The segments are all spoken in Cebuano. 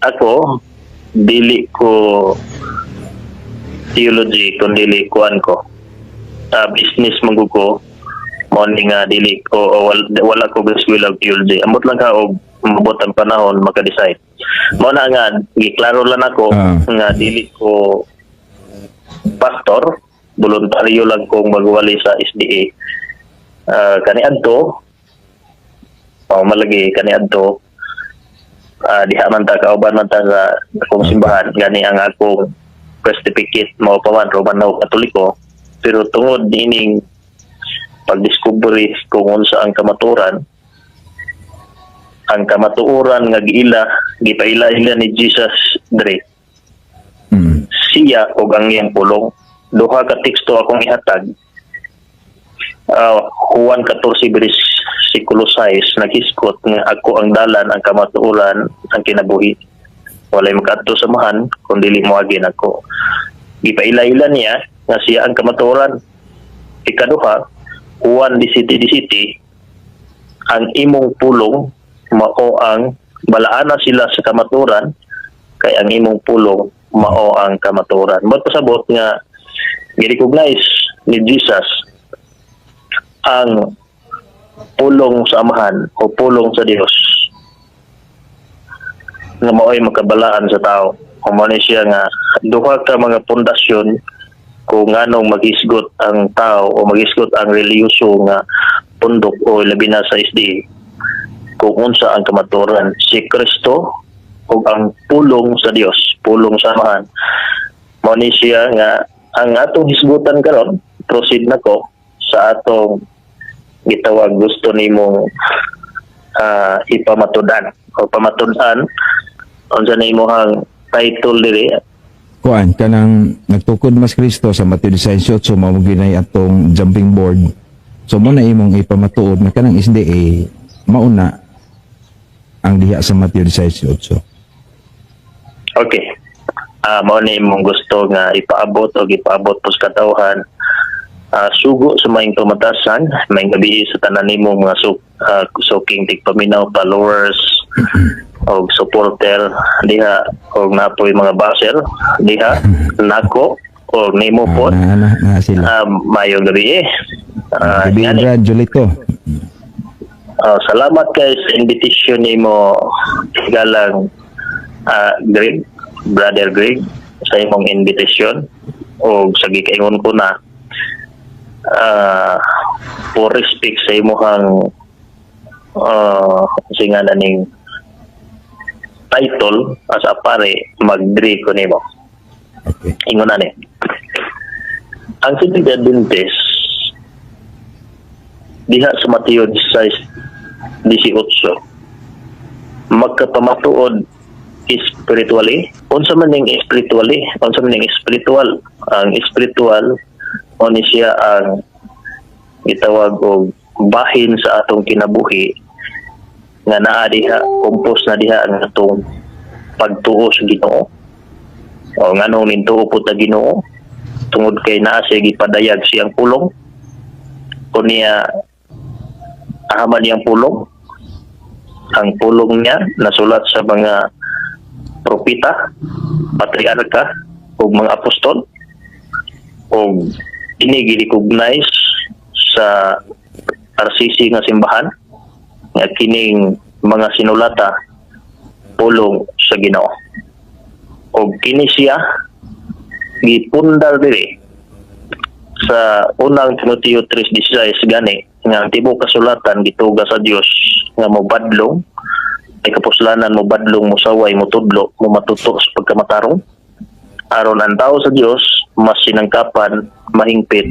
Ako, dili ko theology kun dili kuan ko. Business man gud ko, mao ni nga dili ko o wala ko eskwela og theology. Amot lang ka og mabot ang panahon maka-decide. Mao na nga giklaro lang ako nga dili ko pastor, voluntaryo lang kong magwali sa SDA. Kaniadto o malagi kaniadto, diha man ta, kauban man ta sa akong simbahan. Gani ang akong certificate mao pa man Romano Katoliko, pero tungod niining pagdiscovery kung unsa ang kamatuoran nga giila gipaila-ila ni Jesus dre, siya og ang iyang pulong. Duha ka teksto akong ihatag. Juan 14 versikulo 6 naghisgot nga ako ang dalan, ang kamatuoran, ang kinabuhi. Walay makaadto sa Amahan kung dili moagi nako. Gipaila-ila niya nga siya ang kamatuoran. Ikaduha, Juan 17:17, ang imong pulong mao ang balaana sila sa kamatuoran kay ang imong pulong mao ang kamatuoran. Mo pasabot nga gi-recognize ni Jesus ang pulong sa Amahan o pulong sa Dios nga mao'y makabalaan sa tao. Kung mao ni siya nga duha ka mga pundasyon kung nganong maghisgot ang tao o maghisgot ang relihiyoso nga pundok o labi na sa SDA kung unsa ang kamatuoran, si Kristo o ang pulong sa Dios, pulong sa Amahan. Mao ni siya nga ang atong hisgutan karon, proceed na ko sa atong gitawag gusto nimong ipamatudan o pamatud-an. Unsa na imong title diri? Kuan, kanang nagtukod mas Kristo sa Mateo 18, mao ginay atong jumping board. So mo na imong ipamatuod na kanang SDA mauna ang diha sa Mateo 18. Okay. Mao ni imong gusto nga ipaabot o ipaabot po sa katawhan. Sugo sa maayong tumatasan, maayong gabii sa tanan nimo mga suking tigpaminaw, followers og supporter diha og napoy mga basher diha nako og nimo po. Na sila. Maayong gabii. Gabi Ngani. Brad Julito. Salamat kay sa invitation nimo, galang Greg, Brother Greg, sa imong invitation o sa gikaingon ko na for respect sa imong kasi nga na ning title as a pare, mag-dre ko nimo. Ingon na ni ang Seventh Adventist diha sa Mateo 16:18 magkapamatuod spiritually. Unsa man ning spiritually? Unsa man ning spiritual? Ang spiritual o ni siya ang gitawag og bahin sa atong kinabuhi nga naa diha, compose na diha ang atong pagtuo sa Ginoo. O nganong nintuo po ta Ginoo? Tungod kay naa siya gipadayag siyang pulong. Kung niya ahaman niyang pulong, ang pulong niya nasulat sa mga propeta, patriarka ug mga apostol ug ini gi-recognize sa RCC nga simbahan nga kining mga sinulata pulong sa Ginoo. Og kini siya gipundar diri sa Unang Timoteo 3:16 gani nga ang tibuok kasulatan gituga sa Dios nga mobadlong, ay kapuslanan, mobadlong, mosaway, motudlo, momatuto sa pagkamatarong, aron ang tao sa Dios mas sinangkapan, mahingpit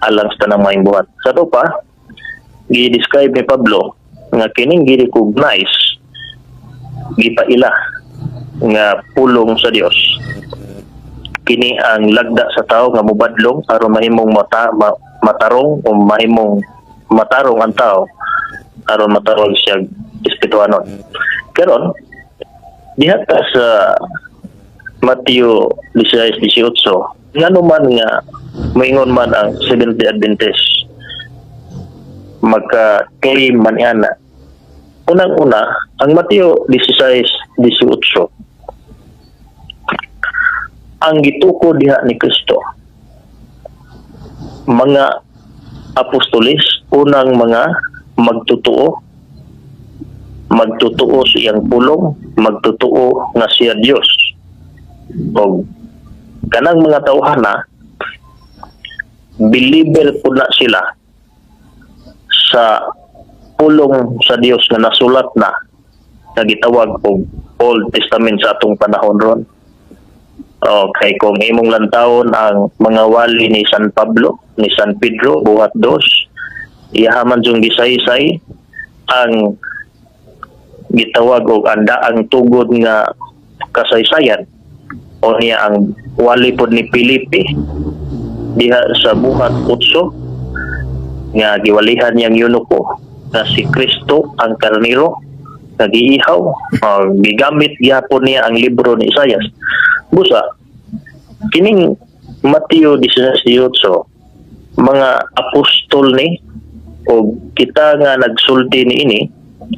alang sa tanang maayong buhat. Sa to pa, gi-describe ni Pablo nga kining gi-recognize, gipaila nga pulong sa Dios, kini ang lagda sa tao nga mobadlong aron mahimong matarong o mahimong matarong ang tao aron matawag siya espirituhanon. Karon diha ta sa Mateo 16:18, ngano man nga maingon man ang Seventh Day Adventist magka-claim man ana? Unang-una, ang Mateo 16:18 Ang gituko diha ni Kristo, mga apostoles, unang mga magtotoo, magtotoo sa iyang pulong, magtotoo nga siya Dios. Og kanang mga tawhana, believer po na sila sa pulong sa Dios nga nasulat na, nga gitawag og Old Testament sa atong panahon ron. Okay, kung imong lantawon ang mga wali ni San Pablo, ni San Pedro, Buhat 2, iyahaman yung gisaysay ang gitawag og andaang tugod nga kasaysayan, o niya ang wali pod ni Felipe diha sa Buhat 8, nga giwalihan niyang eunuko nga si Kristo ang karniro nga giihaw, gigamit gihapon niya ang libro ni Isayas. Busa kining Mateo 18, mga apostol ni o kita nga nagsulti ni ini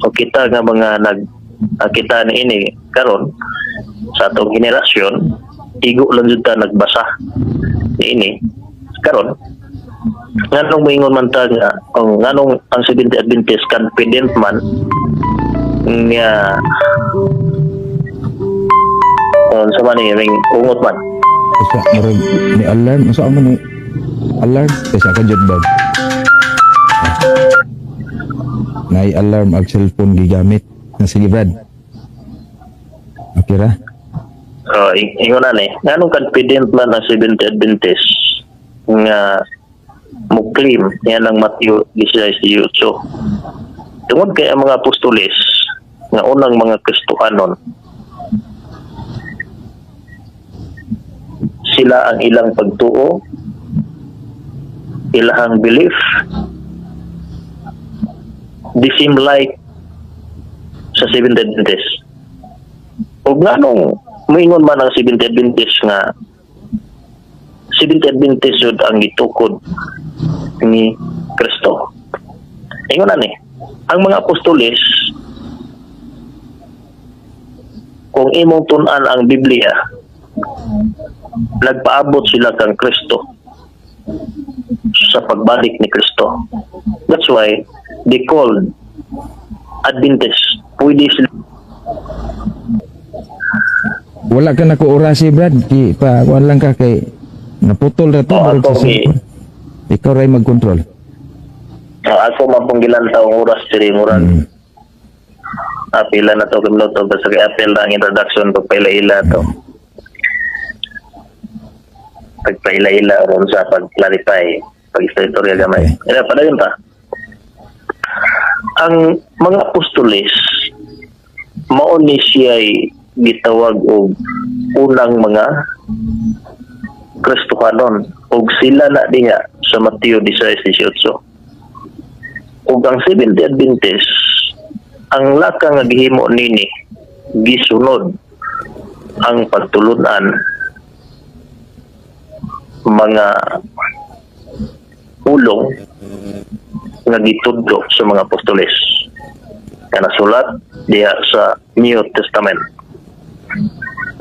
o kita nga mga nag kita ni ini karon sa atong henerasyon, igo lang jud ta nagbasa ni ini karon. Nganong moingon man ta nga ang nganong ang Seventh Adventist confident man nga unsa man ni ring ungot man? Usa, murag ni alarm, usa man ni alarm kaysa ka jud ba? Nay alarm ang cellphone gigamit. Na sige, Brad. Okay ra? Oh, ingon na ni, nganong confident man ang Seventh Adventist nga mo claim niya ng Matthew 18? Tungod kay ang mga apostoles nga unang mga Kristohanon, sila ang ilang pagtuo, ilahang belief, the same like sa Seventh Adventist. Ug nganong moingon man ang Seventh Adventist nga Seventh Adventist jud ang gitukod ni Kristo? Ingon na ni, ang mga apostoles, kung imong tun-an ang Biblia, nagpaabot sila kang Kristo, sa pagbalik ni Kristo. That's why they called Adventist. Pwede sila Wala ka na ko orasi, Brad. Ki pa kuan lang ka kay naputol ra to Oh, barog sa ako, cellphone. Ikaw ray mag-control. Ako man pong gilantaw ang oras diri, murag pila na to ka minuto, basta kay apel na ang introduction, pagpaila-ila to. Pagpaila-ila ron sa pag-clarify, pag-istorya gamay. Ila padayon pa. Ang mga apostoles, mao ni siya'y gitawag og unang mga Kristohanon, og sila na diha sa Mateo 16:18. Ug ang Seventh Day Adventist, ang laka nga gihimo nini, gisunod ang pagtulunan, mga pulong nga gitudlo sa mga apostoles nga nasulat diha sa New Testament.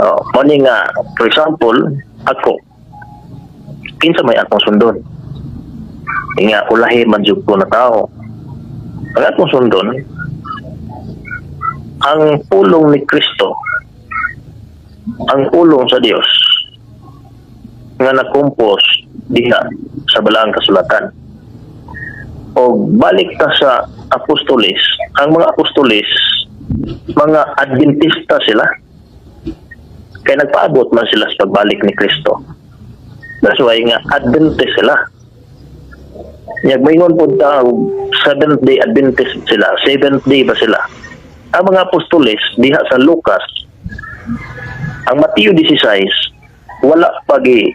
Oh, mao ni nga, for example, ako, kinsa may akong sundon? Nga ulahi man jud ko na tao. Ang akong sundon, ang pulong ni Kristo, ang pulong sa Dios nga nakumpos diha sa balaang kasulatan. O balik ta sa apostoles, ang mga apostoles, mga Adventista sila. Kaya nagpaabot man sila sa pagbalik ni Kristo. That's why nga Adventist sila. Nyag moingon pud ta Seventh Day Adventist sila, Seventh Day ba sila? Ang mga apostoles diha sa Lucas, ang Mateo 16, wala pa gi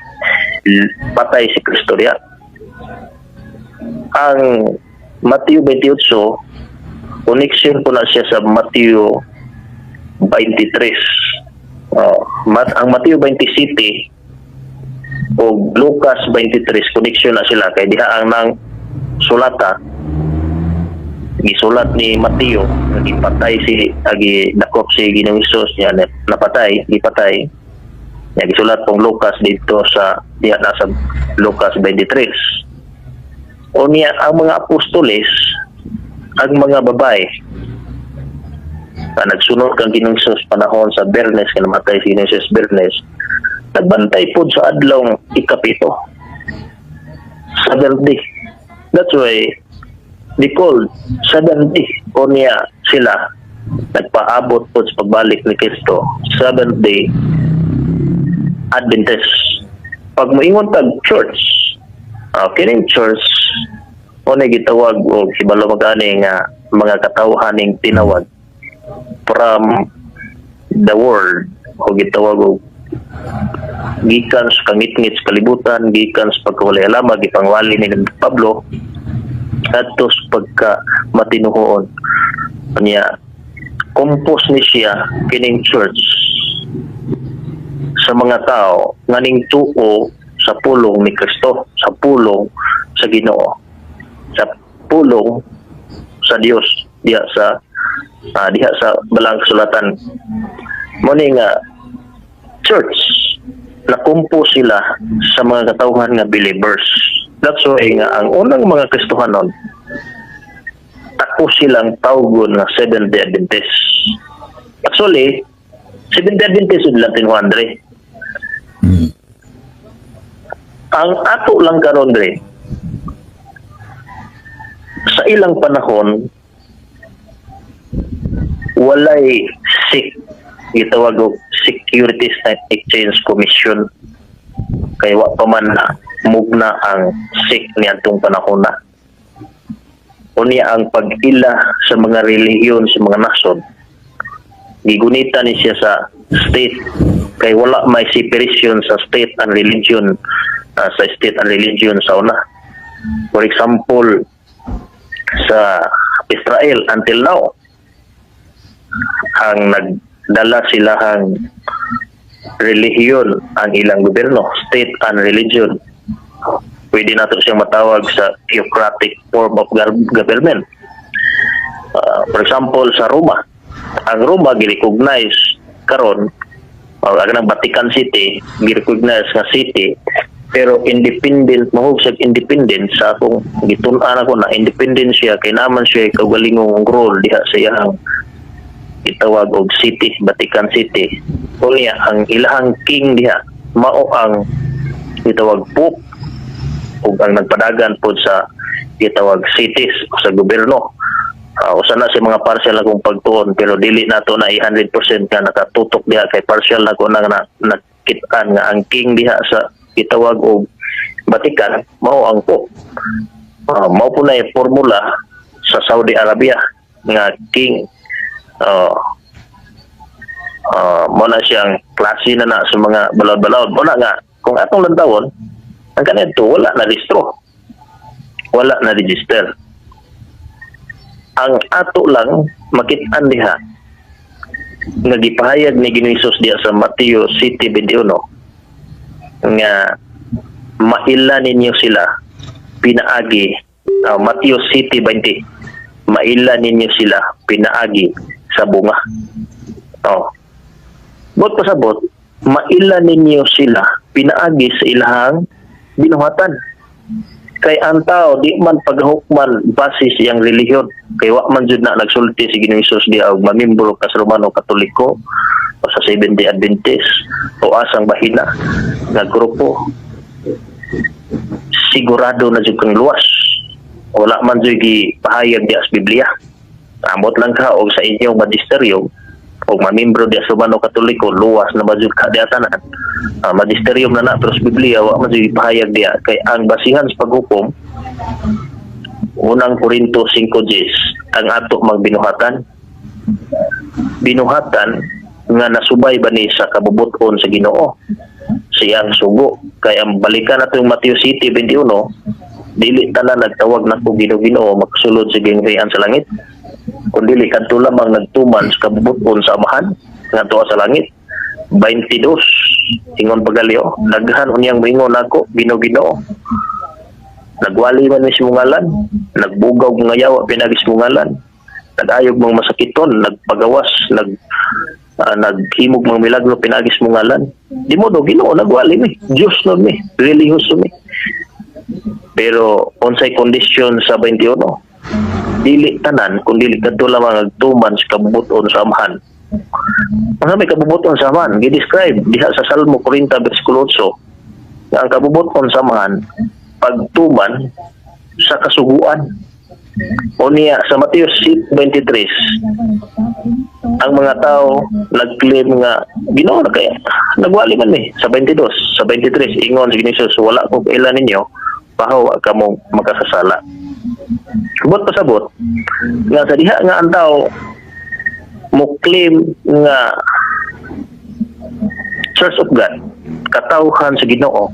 patay si Kristo diha. Ang Mateo 28, connection po na siya sa Mateo 23. Oh, ang Mateo 27 o Lucas 23, connection na sila kay diha ang nang sulata, gisulat ni Mateo nga gipatay si agi dakop si Ginoong Hesus niya, napatay, gipatay. Nga gisulat pong Lucas dito sa diha na sa Lucas 23. Unya ang mga apostoles, ang mga babae na nagsunod kang Ginoong Hesus panahon sa Bernes, nga namatay si Ginoong Hesus Bernes, nagbantay pod sa adlaw ikapito, seventh day. That's why they called seventh day. Unya sila nagpaabot pod sa pagbalik ni Kristo, Seventh Day Adventist. Pag moingon tag church, kining church o na gitawag og hibalo magani nga mga katawhaning tinawag from the world o gitawag og gikan sa kangitngit sa kalibutan, gikan sa pagkawalay alama, gipangwali ni Pablo adto sa pagka matinuhoon. Unya compose ni siya kining church sa mga tao nga ning tuo sa pulong ni Kristo, sa pulong sa Ginoo, sa pulong sa Dios diha sa Balaang Kasulatan. Mo ni nga church nakumpo sila sa mga katawhan nga believers. That's why nga ang unang mga Kristohanon, tako silang tawgon nga Seventh Day Adventist. Actually, Seventh Day Adventist sila tinuhan dre. Ang ato lang karon dre, sa ilang panahon walay SEC, gitawag og Securities and Exchange Commission, kay wa pa man na mugna ang SEC niadtong panahon na. Unya ang pag-ila sa mga relihiyon sa mga nasod, gigunita ni siya sa state kay wala may separation sa state and religion, sa state and religion sa una. For example, sa Israel until now, ang nagdala silahang relihiyon ang ilang gobyerno, state and religion. Pwede nato siyang matawag sa theocratic form of government. For example, sa Roma, ang Roma gi-recognize karon o ang ng Vatican City, gi-recognize nga city, pero independent, mahug sa independent. Sa akong gitun-an ako na independent siya kay naman siya kaugalingong role diha sa iyang gitawag og city, Vatican City. Unya ang ilahang king diha mao ang gitawag pope ug ang nagpadagan pod sa gitawag cities o sa gobyerno. Usa na sa mga partial akong pagtuon, pero dili nato na i-100% nga nakatutok diha kay partial na ko na nakit-an nga ang king diha sa gitawag og Vatican mao ang pope. Mao po na yung formula sa Saudi Arabia nga king, mo na siyang klase na na sa mga balod-balod. Mo na nga kung atong lantawon ang kanito, wala na rehistro, wala na register. Ang ato lang makit-an diha nga gipahayag ni Ginoong Hesus diha sa Mateo 7:21 nga maila ninyo sila pinaagi, Mateo 7:20, maila ninyo sila pinaagi sa bunga. Oh. Bot pasabot, maila ninyo sila pinaagi sa ilahang binuhatan. Kay ang tao di man paghukman base sa iyang relihiyon. Kay wa man jud na nagsulti si Ginoong Hesus diha og mamimbro ka sa Romano Katoliko o sa Seventh Day Adventist o asang bahina nga grupo, sigurado na jud kang luwas. Wala man jud gipahayag diha sa Biblia. Amot lang ka og sa inyong magisterium og mamimbro diha sa Romano Katoliko, luwas na ba jud ka diha tanan. Magisterium na na, pero sa Biblia wa man jud gipahayag diha, kay ang basihan sa paghukom, Unang Korinto 5:10, ang ato magbinuhatan, binuhatan nga nasubay ba ni sa kabubuton sa Ginoo, siyang sugo. Kay ang balikan nato yung Mateo 7:21, dili tanan nagtawag nako "Ginoo, Ginoo" makasulod sa gingharian sa langit, kun dili kadto lamang nagtuman sa kabubuton sa Amahan nga tuwa sa langit. 22, ingon pagalio, daghan unyang moingon nako, "Ginoo, Ginoo, nagwali man mi sa imong ngalan, nagbugaw mga yawa pinaagi sa imong ngalan, nag-ayog mga masakiton, nagpagawas, nag Naghimog mga milagro pinaagi sa imong ngalan? Di mo do Ginoo, nagwali mi, Dios no mi, relihiyoso mi. Pero unsay kondisyon sa 21? Dili tanan kun dili kadto lamang nagtuman sa kabubuton sa Amahan. Ang may kabubuton sa Amahan, gi-describe diha sa Salmo 40 bersikulo 8 nga ang kabubuton sa Amahan pagtuman sa kasuguan. O niya sa Mateo 6:23, ang mga tao nag-claim nga Ginoo na kaya nagwali man mi sa 22. Sa 23, ingon si Jesus, "Wala ko kaila ninyo, pahawa kamo makasasala." Subot pasabot nga sa diha nga ang tao mo claim nga Church of God, katawhan sa Ginoo,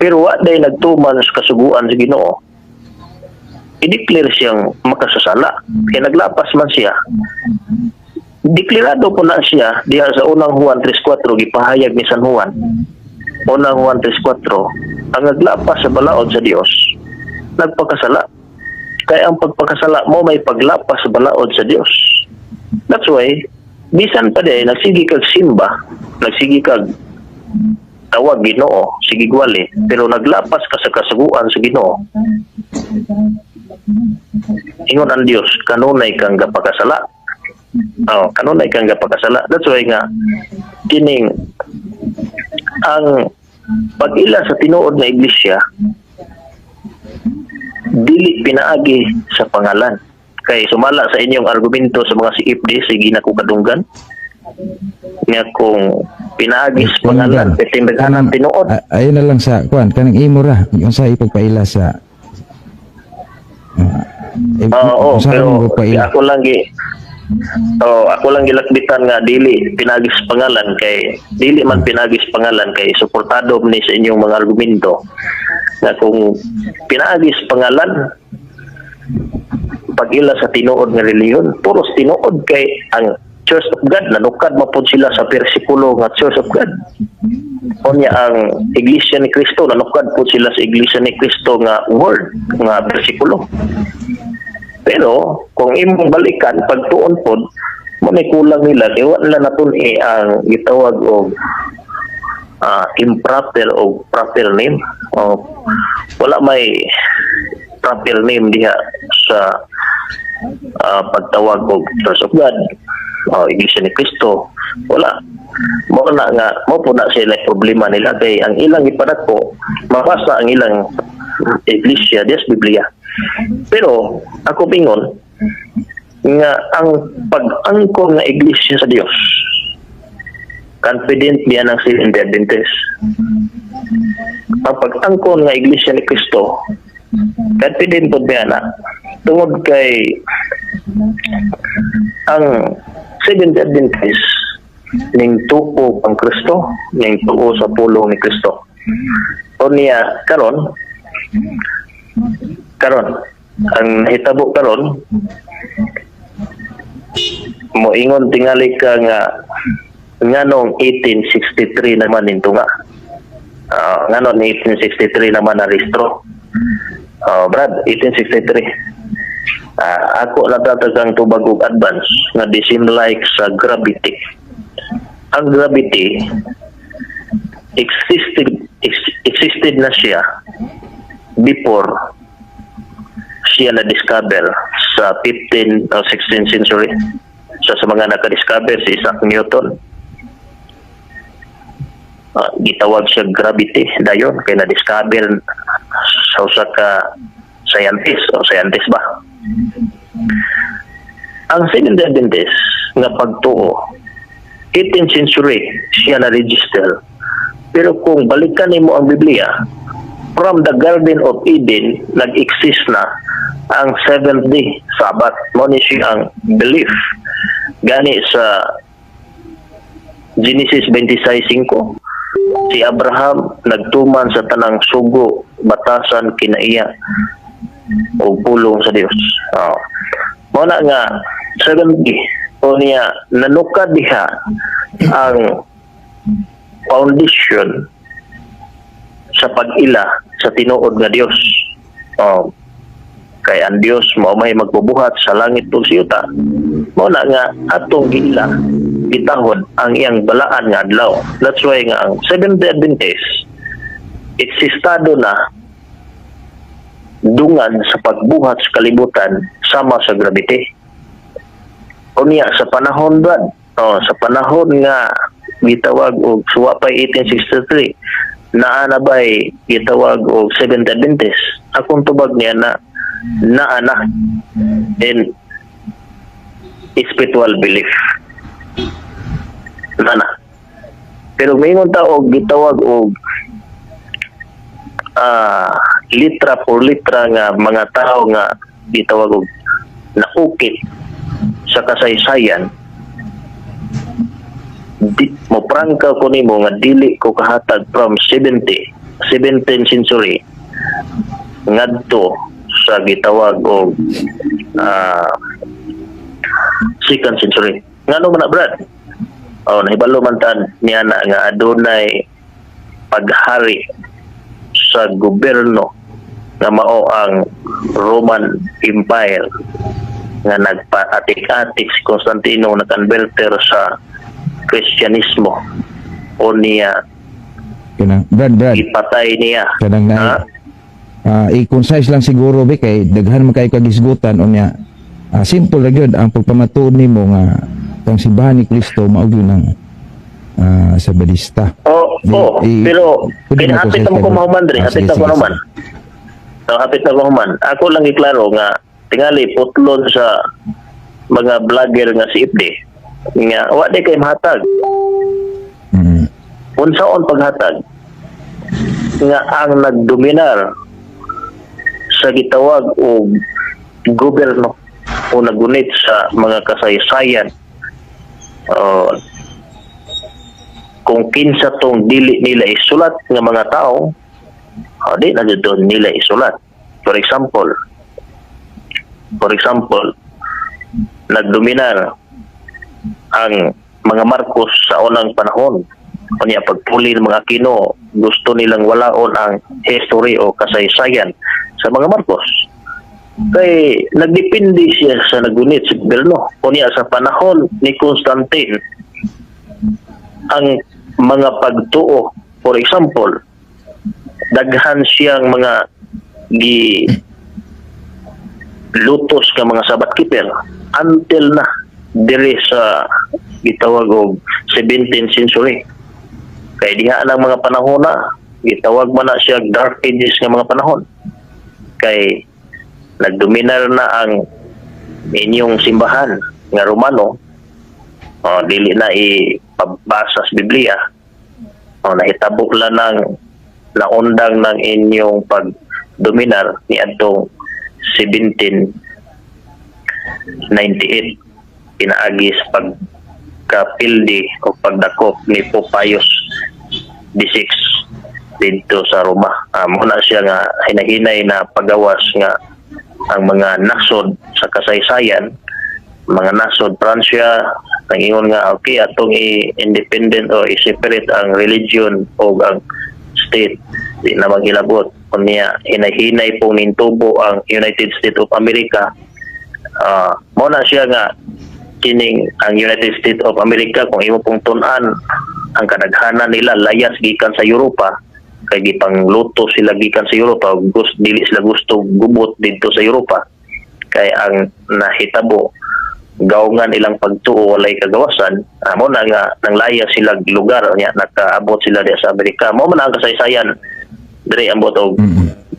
pero wa day nagtuman sa kasuguan sa Ginoo, i-declare siyang makasasala kay naglapas man siya. Deklarado po na siya diha sa Unang Juan 3.4. Gipahayag ni San Juan, Unang Juan 3.4, ang naglapas sa balaod sa Dios nagpakasala, kaya ang pagpakasala mo may paglapas sa balaod sa Dios. That's why bisan pa day nagsige kag simba, nagsige kag tawag Ginoo, sige gwali, pero naglapas ka sa kasuguan sa Ginoo, ingon ang Dios, kanunay kang gapakasala. Oh, kanunay kang gapakasala. That's why nga kining ang pag-ila sa tinuod nga iglesia dili pinaagi sa pangalan. Kay sumala sa inyong argumento sa mga CFD, sige na ko kadunggan nga kung pinaagi sa pangalan, pwede tinuod. Ayun na lang sa kuan, kanang imo ra unsa ipagpaila sa Oo, unsa pero mo pagpaila? Oh, ako lang gilakbitan nga dili pinaagi sa pangalan, kay dili man pinaagi sa pangalan kay suportado ni sa inyong mga argumento nga kung pinaagi sa pangalan pag-ila sa tinuod nga relihiyon, puros tinuod kay ang Church of God nanukad mapud sila sa bersikulo nga Church of God. Unya ang Iglesia ni Cristo, nanukad pud sila sa Iglesia ni Cristo nga word, nga bersikulo. Pero kung imong balikan pagtuon pod mo, may kulang nila kay wa nila natun-i ang gitawag og improper o proper name. O, wala may proper name diha sa pagtawag og Church of God o Iglesia ni Cristo. Wala mo na nga mo po na sila problema nila kay ang ilang ipadako mabasa ang ilang iglesia diya sa Biblia. Pero ako bingon nga ang pag-angkon nga iglesia sa Dios, confident niya ng Seventh Adventist. Ang pag-angkon nga iglesia ni Kristo, confident po niya na tungod kay ang Seventh Adventist ning tuo ang Kristo, ning tuo sa pulong ni Kristo. O niya karon karon ang nahitabo karon, moingon tingali ka nga nganong 1863 naman nito nga nganong 1863 naman na rehistro. Oh, Brad, 1863. Ako natatagang tubag og advance nga the same like sa gravity. Ang gravity existed na siya before siya na-discover sa 15 o 16th century. So sa mga naka-discover si Isaac Newton. Gitawag siya gravity dayon kay na-discover sa usa ka scientist o scientist ba. Ang Seventh Adventist nga pagtuo, 18th century siya na-register. Pero kung balikan nimo ang Biblia, from the Garden of Eden, nag-exist na ang seventh day Sabbath. Mo ni siya ang belief. Gani sa Genesis 26:5, si Abraham nagtuman sa tanang sugo, batasan, kinaiya o pulong sa Dios. Oh. Mo na nga seventh day o niya nanukad diha ang foundation sa pag-ila sa tinuod nga Dios. Oh. Kay ang Dios mao may magbubuhat sa langit ug sa yuta. Mao na nga atong giila gitahod ang iyang balaan nga adlaw. That's why nga ang Seventh-day Adventist eksistado na dungan sa pagbuhat sa kalibutan sama sa gravity. Unya sa panahon, Brad, oh, sa panahon nga gitawag og suwa pa 1863, naa na bay gitawag og Seventh Adventist? Akong tubag niya na naa na in spiritual belief. Naa na. Pero maingon ta og gitawag og litra por litra nga mga tao nga gitawag og naukit sa kasaysayan, di, mo prangka ko nimo nga dili ko kahatag from 70 17th century ngadto sa gitawag og second century. Ngano man na, Brad? Oh, nahibalo man tan niya na nga adunay paghari sa gobyerno nga mao ang Roman Empire nga nagpa-atik-atik si Constantino na converter sa Kristyanismo o niya. Kanang Brad, Brad. Ipatay niya. Kanang na Ha? I-concise lang siguro be kay daghan man kay kagisgutan. Unya simple ra gyud ang pagpamatuod nimo nga kang simbahan ni Kristo mao gyud ang Sabadista. Oh, oh, pero pwede na hapit ko na mo sa ko mahuman dre, Ah, hapit sige, na ko sige, naman. Sige. So, hapit na ko human. Ako lang iklaro nga tingali putlon sa mga vlogger nga si Ibdi nga wa di kay mahatag. Unsaon paghatag nga ang nagdominar sa gitawag og gobyerno o nagunit sa mga kasaysayan, kung kinsa tong dili nila isulat nga mga tao, di na jud nila isulat. For example, nagdominar ang mga Marcos sa unang panahon. Unya pagpuli ng mga Aquino, gusto nilang walaon ang history o kasaysayan sa mga Marcos. Kay nagdepende siya sa nagunit sa gobyerno. Unya sa panahon ni Constantine, ang mga pagtuo, for example, daghan siyang mga gi lutos nga mga Sabbath keeper until na diri sa gitawag og 17th century. Kay diha ang mga panahon na gitawag man na siya Dark Ages nga mga panahon kay nagdominar na ang inyong simbahan nga Romano. Oh, dili na ipabasa sa Biblia. Oh, nahitabo lang ng naundang ng inyong pagdominar ni adtong 1798 pinaagi sa pagkapildi o pagdakop ni Pope Pius XVI dito sa Roma. Muna siya nga hinahinay na pagawas nga ang mga nasod sa kasaysayan, mga nasod Pransya, nangingon nga okay atong i-independent o i-separate ang religion o ang state, di na maghilabot. Unya hinahinay pong nintubo ang United States of America. Mo na siya nga kining ang United States of America, kung imo pong tun-an ang kadaghanan nila layas gikan sa Europa kay gipangluto sila gikan sa Europa. Gusto, dili sila gusto gubot didto sa Europa kay ang nahitabo gawngan ilang pagtuo, walay kagawasan. Mo na nga nanglayas sila lugar nya nakaabot sila diya sa Amerika. Mo man ang kasaysayan diri ambot og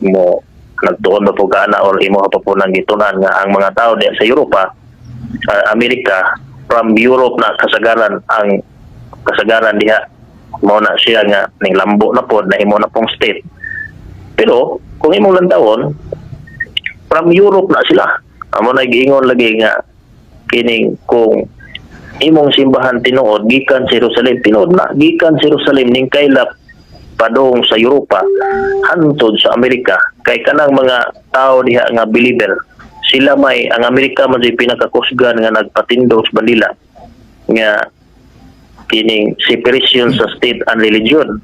mo nagtuon ba po ka na or imo pa po nang gitunan nga ang mga tao diya sa Europa, sa Amerika, from Europe na kasagaran, ang kasagaran diha. Mao na siya nga ning lambo na pod, nahimo na pong state. Pero kung imong lantawon, from Europe na sila. Amo na giingon lagi nga kining kung imong simbahan tinuod gikan sa Jerusalem, tinuod na gikan sa Jerusalem ning kaylap padung sa Europa hantod sa Amerika kay kanang mga tao diha nga believer sila. May ang Amerika man jud pinakakusgan nga nagpatindog sa bandila nga kining separation sa state and religion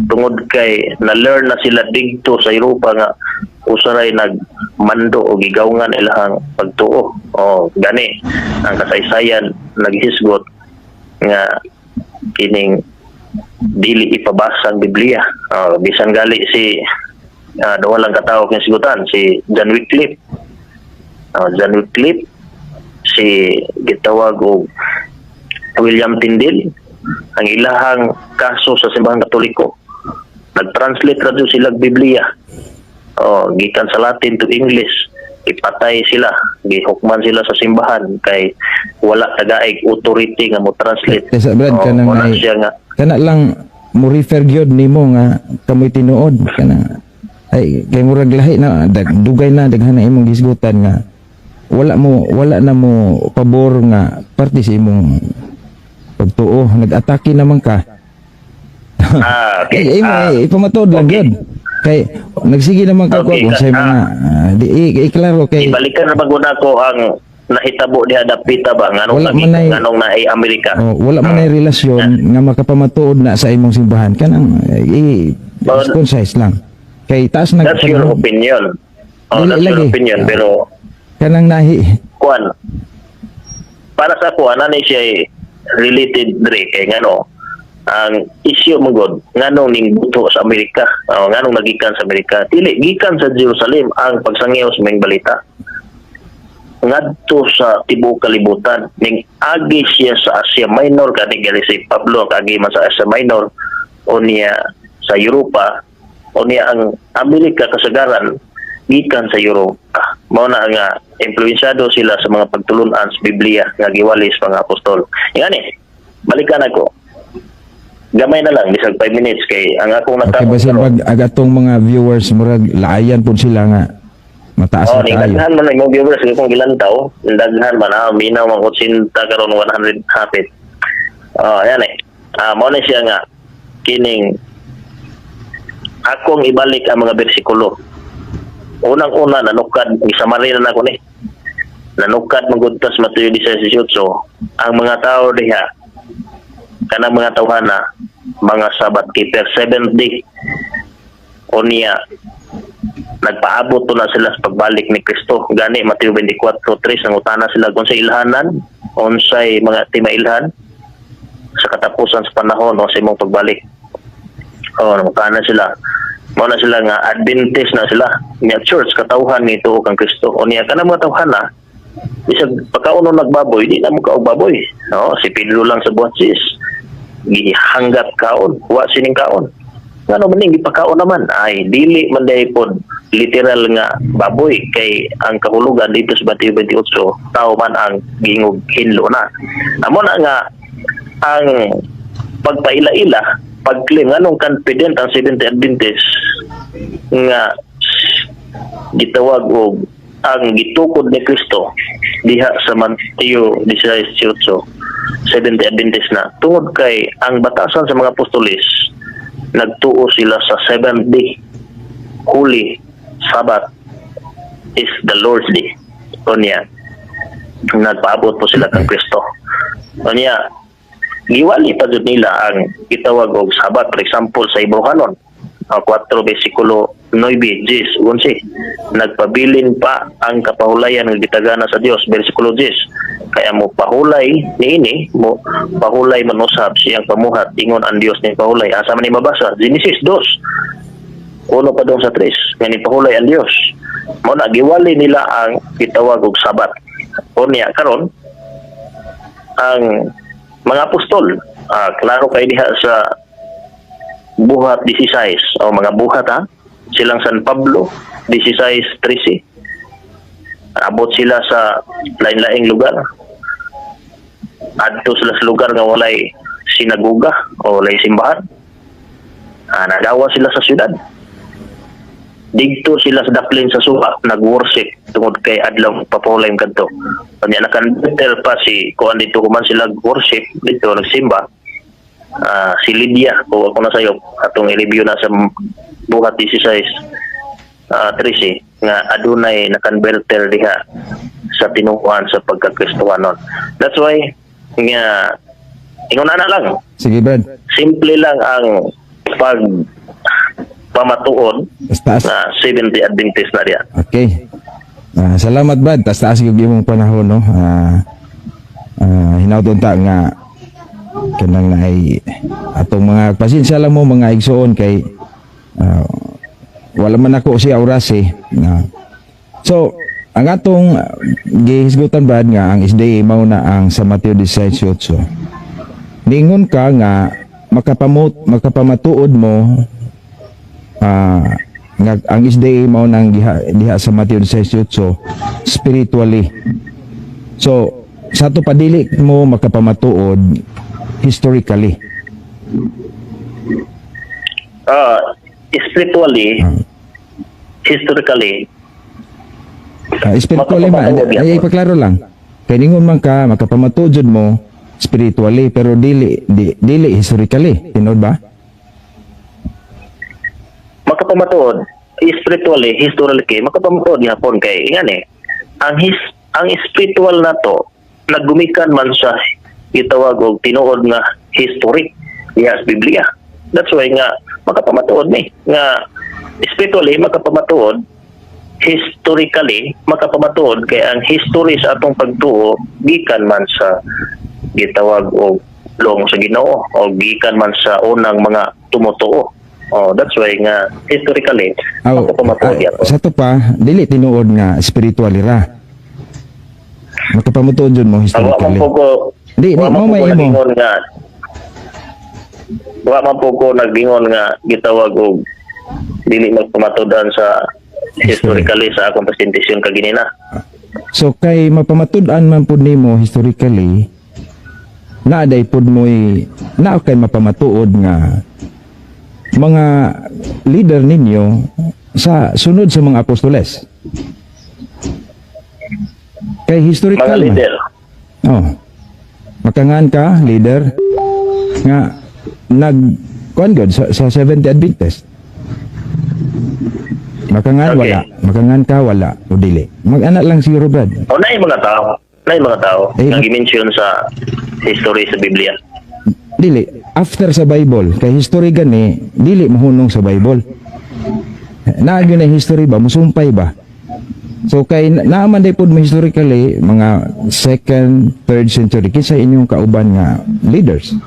tungod kay na-learn na sila didto sa Europa nga usaray nagmando o gigawngan ilahang pagtuo. O gani ang kasaysayan naghisgot. Nga kining dili ipabasa ang Biblia. Bisan gali si duha lang ka tawo kang sigutan, si John Wycliffe. John Wycliffe, si gitawag og William Tyndale, ang ilahang kaso sa Simbahang Katoliko. Nag-translate ra jud sila og Biblia. Oh, gikan sa Latin to English. Ipatay sila, gihukman sila sa simbahan kay wala tagaig authority nga mo translate. Kaysa Brad, Oh, kanang wala ay, siya nga kana lang mo refer gyud nimo nga kamoy tinuod kana ay kay murag lahi na dugay na, daghan na imong gisgutan nga wala na mo pabor nga parte sa imong pagtuo, nag-atake naman ka. Ah, okay. Ay, imo ipamatuod lang gyud kay nagsige naman ka kung sa mga di iklaro kay Ibalikan na baguna ko ang nahitabo diha dapita ba nganong Wala man ay- nganong naay Amerika. Oh, wala man ay relasyon nga makapamatuod na sa imong simbahan kanang i Well, concise lang kay taas na That's your opinion. Oh, Dili that's your lagi. opinion, pero kanang nahi kuan, para sa ako, ana ni siya eh, related dre kay ngano ang issue mo god, nganong ning buto sa Amerika, oh, nganong nagikan sa Amerika? Dili gikan sa Jerusalem ang pagsangyaw sa maayong balita ngadto sa tibuok kalibutan. Ning agi siya sa Asia Minor, kani gali si Pablo agi man sa Asia Minor, unya sa Europa, unya ang Amerika kasagaran gikan sa Europa. Mao na nga influensyado sila sa mga pagtulunan sa Biblia nga giwali sa mga apostol. Ingani, balikan ako gamay na lang, bisag 5 minutes, kay ang akong Okay, natapos basin karon. pag ag atong mga viewers murag laayan pud sila nga mataas Oh, na ning kaayo. daghan man na imong viewers kung gilantaw, daghan man ah, minaw mang 80 karon, 100 hapit. Oh, ayan eh. Mao na siya nga kining akong ibalik ang mga bersikulo. Unang-una, nanukad, isamari na nako ni. Nanukad magudtas Mateo 18, ang mga tao diha kanang mga tawhana, mga Sabbath keeper, seventh day. Unya nagpaabot to na sila sa pagbalik ni Kristo. Gani Mateo 24:3, nangutana sila kung sa ilhanan, unsay mga timailhan sa katapusan sa panahon o sa imong pagbalik. Oh, nangutana sila. Mao na sila nga Adventist na sila. Nya church katawhan ni tuo kang Kristo. O niya kanang mga tawhana bisag pagkauno nagbaboy, di na mo kaog baboy. No, si Pedro lang sa buhat sis. Gihanggat kaon, wa sining kaon. Ngano man ning gipakaon naman ay dili man diay pod literal nga baboy, kay ang kahulugan dito sa Mateo 28, tao man ang gingog hinlo na. Amo na nga ang pagpaila-ila, pag-claim, nganong confident ang Seventh Adventist nga gitawag og ang gitukod ni Kristo diha sa Mateo 18, Seventh Adventist na, tungod kay ang batasan sa mga apostoles, nagtuo sila sa seventh day. Holy Sabbath is the Lord's day. Unya nagpaabot po sila kang Kristo. Unya giwali pa jud nila ang gitawag og Sabat. For example, sa Hebreohanon 4 versikulo 9, 10, 11, nagpabilin pa ang kapahulayan nga gitagana sa Dios. Versikulo 10, kaya mo pahulay niini, mo pahulay man usab siyang pamuhat, ingon ang Dios ni pahulay. Asa man ni mabasa? Genesis 2 uno pa dong sa 3 nga ni pahulay ang Dios. Mao na giwali nila ang gitawag og Sabat. Unya karon ang mga apostol, klaro kay diha sa Buhat 16 o mga buhat ha, silang San Pablo 16:13, abot sila sa lain-laing lugar. Adto sila sa lugar nga walay sinagoga o walay simbahan. Nagawa sila sa syudad. Didto sila sa daplin sa suha nag-worship tungod kay adlaw papahulay kadto. Kanya nakanter pa si kuan dito, human sila worship dito, nagsimba. Si Lydia o ako na sayo atong i-review na sa Buhat 16 13 nga adunay nakonverter diha sa tinuohan sa pagkakristohanon. That's why nga ingon ana lang. Sige, Brad. Simple lang ang pag pamatuod Taas. na Seventh Day Adventist na diya. Okay. Salamat, Brad. Taas taas yung imong panahon, no. Hinawton ta nga Kanang naay atong mga pasensya lang mo, mga igsoon, kay wala man ako siya oras eh. Na. So, ang atong gihisgutan, Brad, nga ang SDA mao na ang sa Mateo 18. Ningon ka nga makapamatuod mo nga ang SDA mao nang diha, diha sa Mateo 18 spiritually. So, sa ato pa dili mo makapamatuod historically. Spiritually, historically, Spiritually man, Makapamatuod ay, gyapon. Ipaklaro lang. Kay ningon man ka makapamatuod jud mo spiritually pero dili historically. Tinuod ba? Makapamatuod spiritually, historically, makapamatuod gyapon kay ingan eh. Ang spiritual nato naggumikan man sa gitawag og tinuod nga history diha sa Biblia. That's why nga makapamatuod ni nga spiritually makapamatuod, historically makapamatuod, kay ang history sa atong pagtuo gikan man sa gitawag og pulong sa Ginoo o gikan man sa unang mga tumutuo. Oh, that's why nga historically Aw, makapamatuod gyapon. Sa to pa dili tinuod nga spiritually ra. Makapamatuod jud mo Ang wa man historically. po ko Di, wa man mo po may ko imo. nagingon nga wa man po ko naggingon nga gitawag og dili magpamatudan sa historically sa akong presentasyon kaginina. So kay mapamatud-an man pud nimo historically, naa day pud mo'y naa kay mapamatuod nga mga leader ninyo sa sunod sa mga apostoles. Kay historical Mga man. leader. Oh. Makangan ka leader nga nag kuan god sa Seventh Adventist. Makangan wala, makangan ka wala o dili. Mag-ana lang siguro, Brad. O naay mga tao, naay mga tao Eh, nga gi-mention sa history sa Biblia. Dili, after sa Bible, kay history gani dili mahunong sa Bible. Naa gyud na history ba, musumpay ba? So kay naa man day pud mo historically mga second, third century, kinsa inyong kauban nga leaders?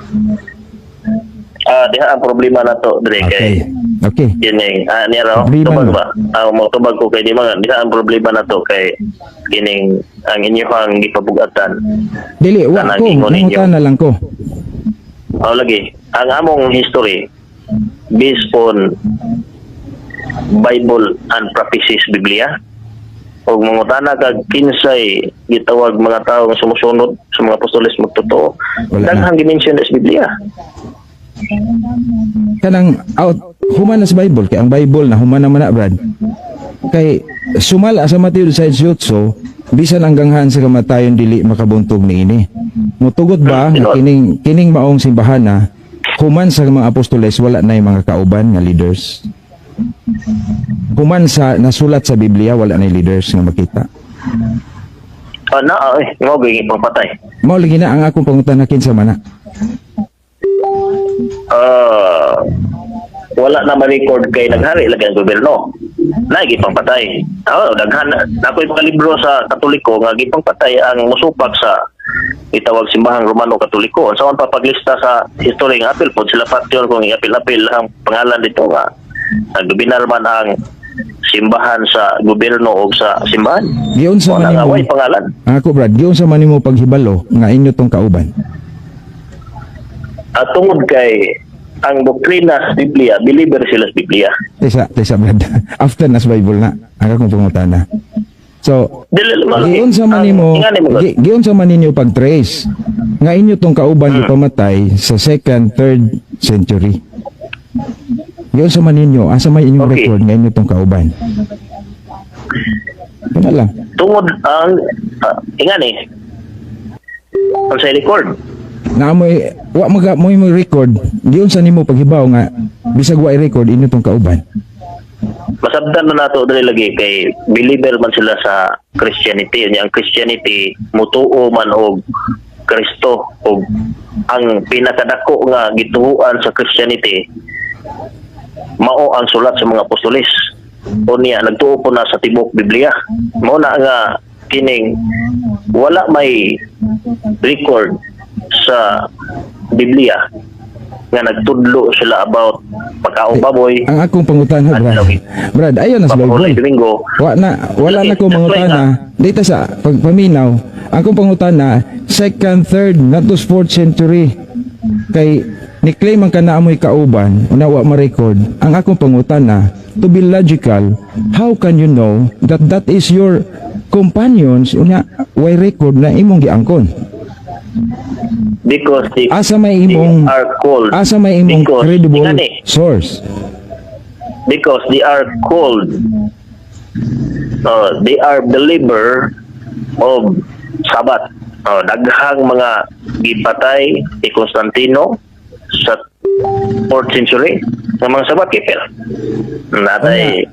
Ah, diha ang problema nato dre kay yun nga, niya raw, Problema tubag no? ba? Mo tubag ko kay di mga, diha ang problema nato kay kining ang inyong gipabugatan. Dili wa Kanang ko, ingon ninyo. nangutana lang ko. O lagi, ang among history based on Bible and prophecies Biblia. Og mangutana kag kinsay gitawag mga tao nga sumusunod sa mga apostoles magtotoo. Wala na. Daghang gi-mention sa Biblia. Kanang out human na sa Bible, kay ang Bible na human naman na, Brad. Kay sumala sa Mateo 18, bisan ang ganghaan sa kamatayon dili makabuntog niini. Mutugot ba nga kining kining maong simbahan na human sa mga apostoles wala na mga kauban nga leaders? Human sa nasulat sa Biblia, wala na leaders nga makita. Ah, na ay, mao gyud ipangpatay. Mao lagi na ang akong pangutana, kinsa man na? Ah, wala na ma-record kay naghari lagi ang gobyerno. Na gipangpatay. Ah, daghan na ako'y mga libro sa Katoliko nga gipangpatay ang musupak sa itawag simbahang Romano Katoliko. Unsa man pa paglista sa history nga apil pod sila patyon kung iapil-apil ang pangalan dito nga nagdominar man ang simbahan sa gobyerno o sa simbahan. Giunsa Wala man nga nimo way pangalan. Ako, Brad, giunsa man nimo paghibalo nga inyo tong kauban? At tungod kay ang doktrina sa Biblia, believer sila sa Biblia. Tesa, tesa, Brad. After na sa Bible na ang akong pangutana. So, Dili man giunsa man nimo, Ingani mo giunsa man ninyo pag-trace nga inyo tong kauban gipamatay sa second, third century? Giunsa man ninyo, asa may inyong record nga inyo tong kauban? Wala lang. Tungod ang ingani ang sa record. Naamoy wa maga mo mo record, giunsa nimo paghibaw nga bisag wa record inyo tong kauban? Masabtan na nato diri lagi kay believer man sila sa Christianity. Unya ang Christianity mutuo man og Kristo og ang pinakadako nga gituoan sa Christianity mao ang sulat sa mga apostoles. Unya nagtuo po na sa tibok Biblia. Mao na nga kining wala may record sa Biblia nga nagtudlo sila about pagkaon baboy, Ang akong pangutana, Brad. Adlaw. Brad, ayo na sa Papahulay Bible. Domingo. Wala na ko That's why mangutana. Dito sa pagpaminaw, ang akong pangutana, second, third, natos fourth century. Kay ni-claim ang kanaamoy kauban, una wa ma-record. Ang akong pangutana, to be logical, how can you know that that is your companions una way record na imong giangkon? Because they, Asa may they imong are called asa may imong because, credible tingani, source? Because they are called, they are believer of Sabbath. Daghang mga gipatay ni Constantino sa 4th century ng mga Sabbath keeper. Natay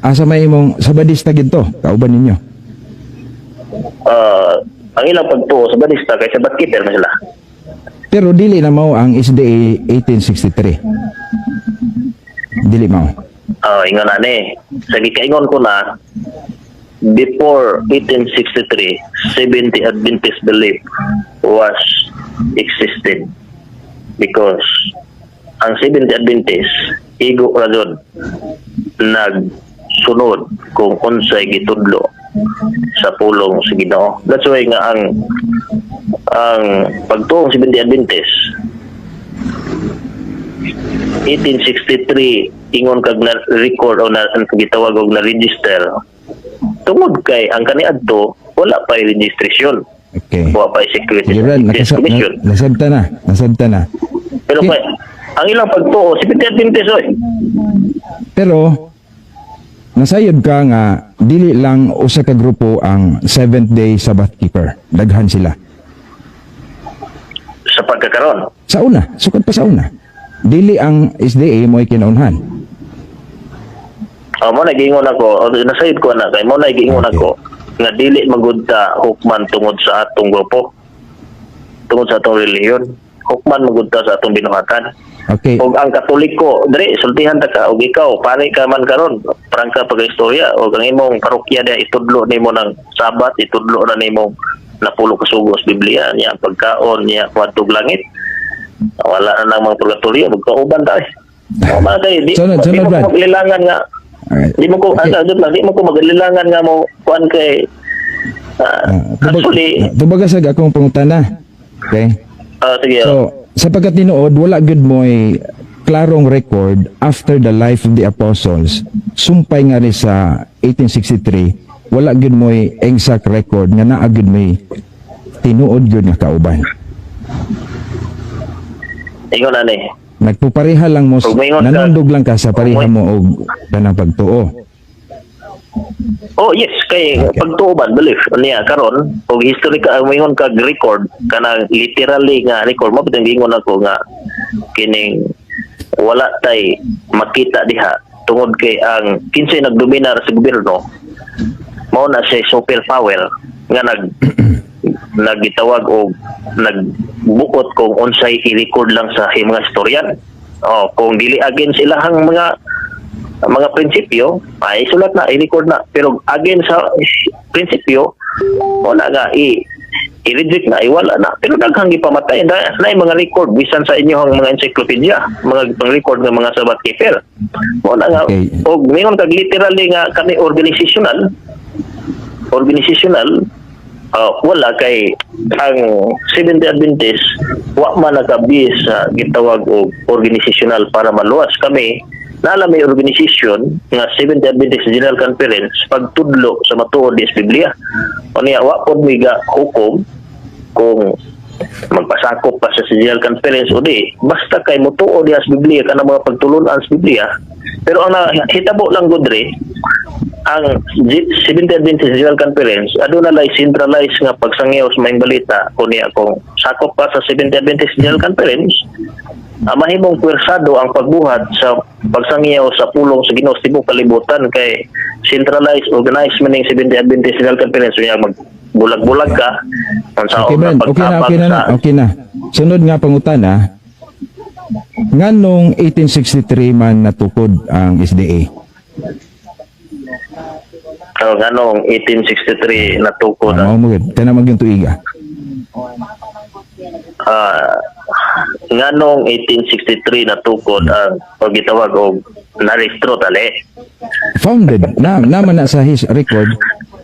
Asa may imong Sabadista gid to, kauban ninyo? Ang ilang pagtuo Sabadista kay Sabbath keeper na sila. Pero dili na mao ang SDA 1863. Dili mao. Ingon na ni. Sa gikaingon ko na, before 1863, 70 Adventist belief was existed because ang 70 Adventist igo ra jud nagsunod kung unsay gitudlo sa pulong sa Ginoo. That's why nga ang pagtuong 70 Adventist 1863 ingon kag na record o na ang gitawag og na register tungod kay ang kaniadto wala pa registration, wala pa Security Sige, Brad, Commission. nasabta na. Nasabta na. Pero kay ang ilang pagtuo 70 Adventist oy. Pero nasayod ka nga dili lang usa ka grupo ang Seventh Day Sabbath Keeper. Daghan sila. Sa pagkakaron? Sa una, sukad pa sa una. Dili ang SDA mo'y kinaunhan. Oh, mo na giingon ako, o, nasayod ko na kay mo na giingon ako nga dili magud ta hukman tungod sa atong grupo, tungod sa atong relihiyon. Hukman magud ta sa atong binuhatan. Og ang Katoliko, dre, sultihan ta ka, og ikaw, pare ka man karon, prangka pag-istorya, og ang imong parokya niya, itudlo nimo ng Sabat, itudlo na nimo napulo ka sugo sa Biblia, niya pagkaon, niya kuadtog langit. Wala na nang mga purgatorio, magkauban ta eh. O, mga kay, di, Sunod, di sunod, mo ko Brad. maglilangan nga, di mo ko, ano, lang, di mo ko maglilangan nga mo, kuan kay, actually, Tubaga sa akong pangutana. Okay? Sige. So, sa pagkatinuod, wala gud mo'y klarong record after the life of the apostles. Sumpay nga rin sa 1863, wala gud mo'y exact record nga naa gud may tinuod gud nga kauban. Ingon na ni. Nagpupareha lang mo, Ug maingon ka- nanundog lang ka sa pareha mo og kanang pagtuo. Oh yes, kay pagtuo man, belief niya karon og history ka moingon kag record kanang literally nga record mo bitang giingon ako nga kining wala tay makita diha tungod kay ang kinsay nagdominar sa gobyerno mao na siya super power nga nagitawag og nagbuot kung unsay i-record lang sa mga historian. Oh, kung dili against ilahang mga prinsipyo, ay sulat na, i-record na. Pero against sa prinsipyo, wala nga, i-reject na, iwala na. Pero daghang gipamatay. Na mga record, bisan sa inyong mga encyclopedia, mga pang-record ng mga Sabbath keeper. Wala nga, og mingon kag literally nga kami organizational, wala kay ang Seventh Day Adventist wa man nakabis sa gitawag og organizational para maluwas kami. Naa may organization nga Seventh Day Adventist General Conference pagtudlo sa matuod sa Biblia. Unya wa pod mi ga hukom kung magpasakop pa sa General Conference o di, basta kay motuo diha sa Biblia kanang mga pagtulunan sa Biblia. Pero ang nahitabo lang gudre ang Seventh Day Adventist General Conference, aduna lay centralized nga pagsangyaw sa maayong balita. Kunya kung sakop ka sa Seventh Day Adventist General Conference, mahimong pwersado ang pagbuhat sa pagsangyaw sa pulong sa Ginoo sa tibuok kalibutan kay centralized, organized man ning Seventh Day Adventist General Conference. Unya magbulag-bulag ka unsaon Okay, na Brad. Okay na, pagtabang okay na, na. sa Okay na. Sunod nga pangutana, nganong 1863 man natukod ang SDA? Oh, nganong 1863 natukod Mao ang mo gud. Kana magyung tuiga. Nganong 1863 natukod ang pagitawag og narehistro tali? Founded na naman na sa his record,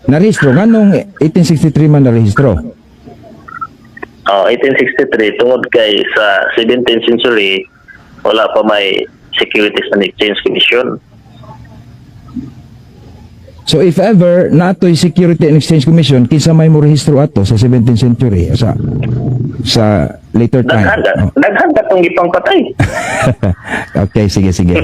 narehistro nganong 1863 man narehistro? Oh, 1863 tungod kay sa 17th century wala pa may Securities and Exchange Commission. So if ever naatoy Security and Exchange Commission, kinsa may mo rehistro ato sa 17th century sa later time? Daghan Oh. daghan ka tong gipangpatay. Okay, sige sige.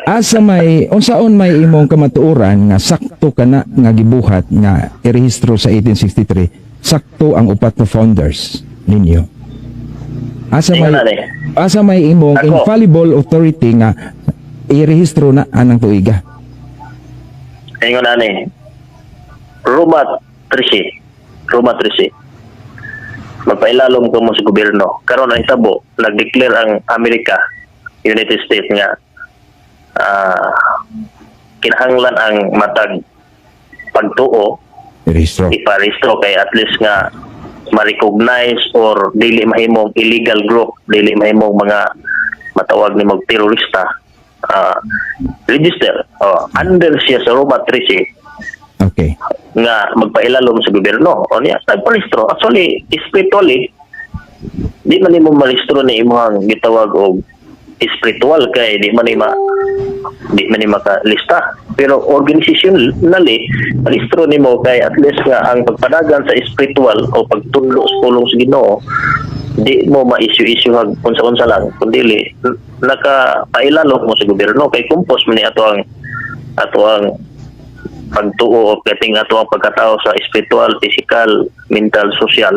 Asa may unsaon may imong kamatuoran nga sakto kana nga gibuhat nga irehistro sa 1863, sakto ang upat na founders ninyo? Asa may Ingon na ni. Asa may imong Ako. infallible authority nga irehistro na anang tuiga? Ingon na ni. Roma 13. Roma 13. Magpailalom ko mo sa gobyerno. Karon ang hitabo, nag-declare ang Amerika, United States nga kinahanglan ang matag pagtuo Irehistro. Iparehistro kay at least nga ma-recognize or dili mahimong illegal group, dili mahimong mga matawag ni mag terorista, register. Oh, under siya sa Roma 13 nga magpailalom sa gobyerno. O niya, nagparehistro. Actually, spiritually, di man nimo marehistro ni imong gitawag og spiritual kay di man ni makalista. Pero organizationally, rehistro nimo kay at least nga ang pagpadagan sa spiritual o pagtudlo sa pulong sa Ginoo, di mo ma-issue-issue hag unsa-unsa lang, kundi nakapailalom mo sa gobyerno kay kumpos man ni ato ang pagtuo o kating ato ang pagkatao sa spiritual, physical, mental, social.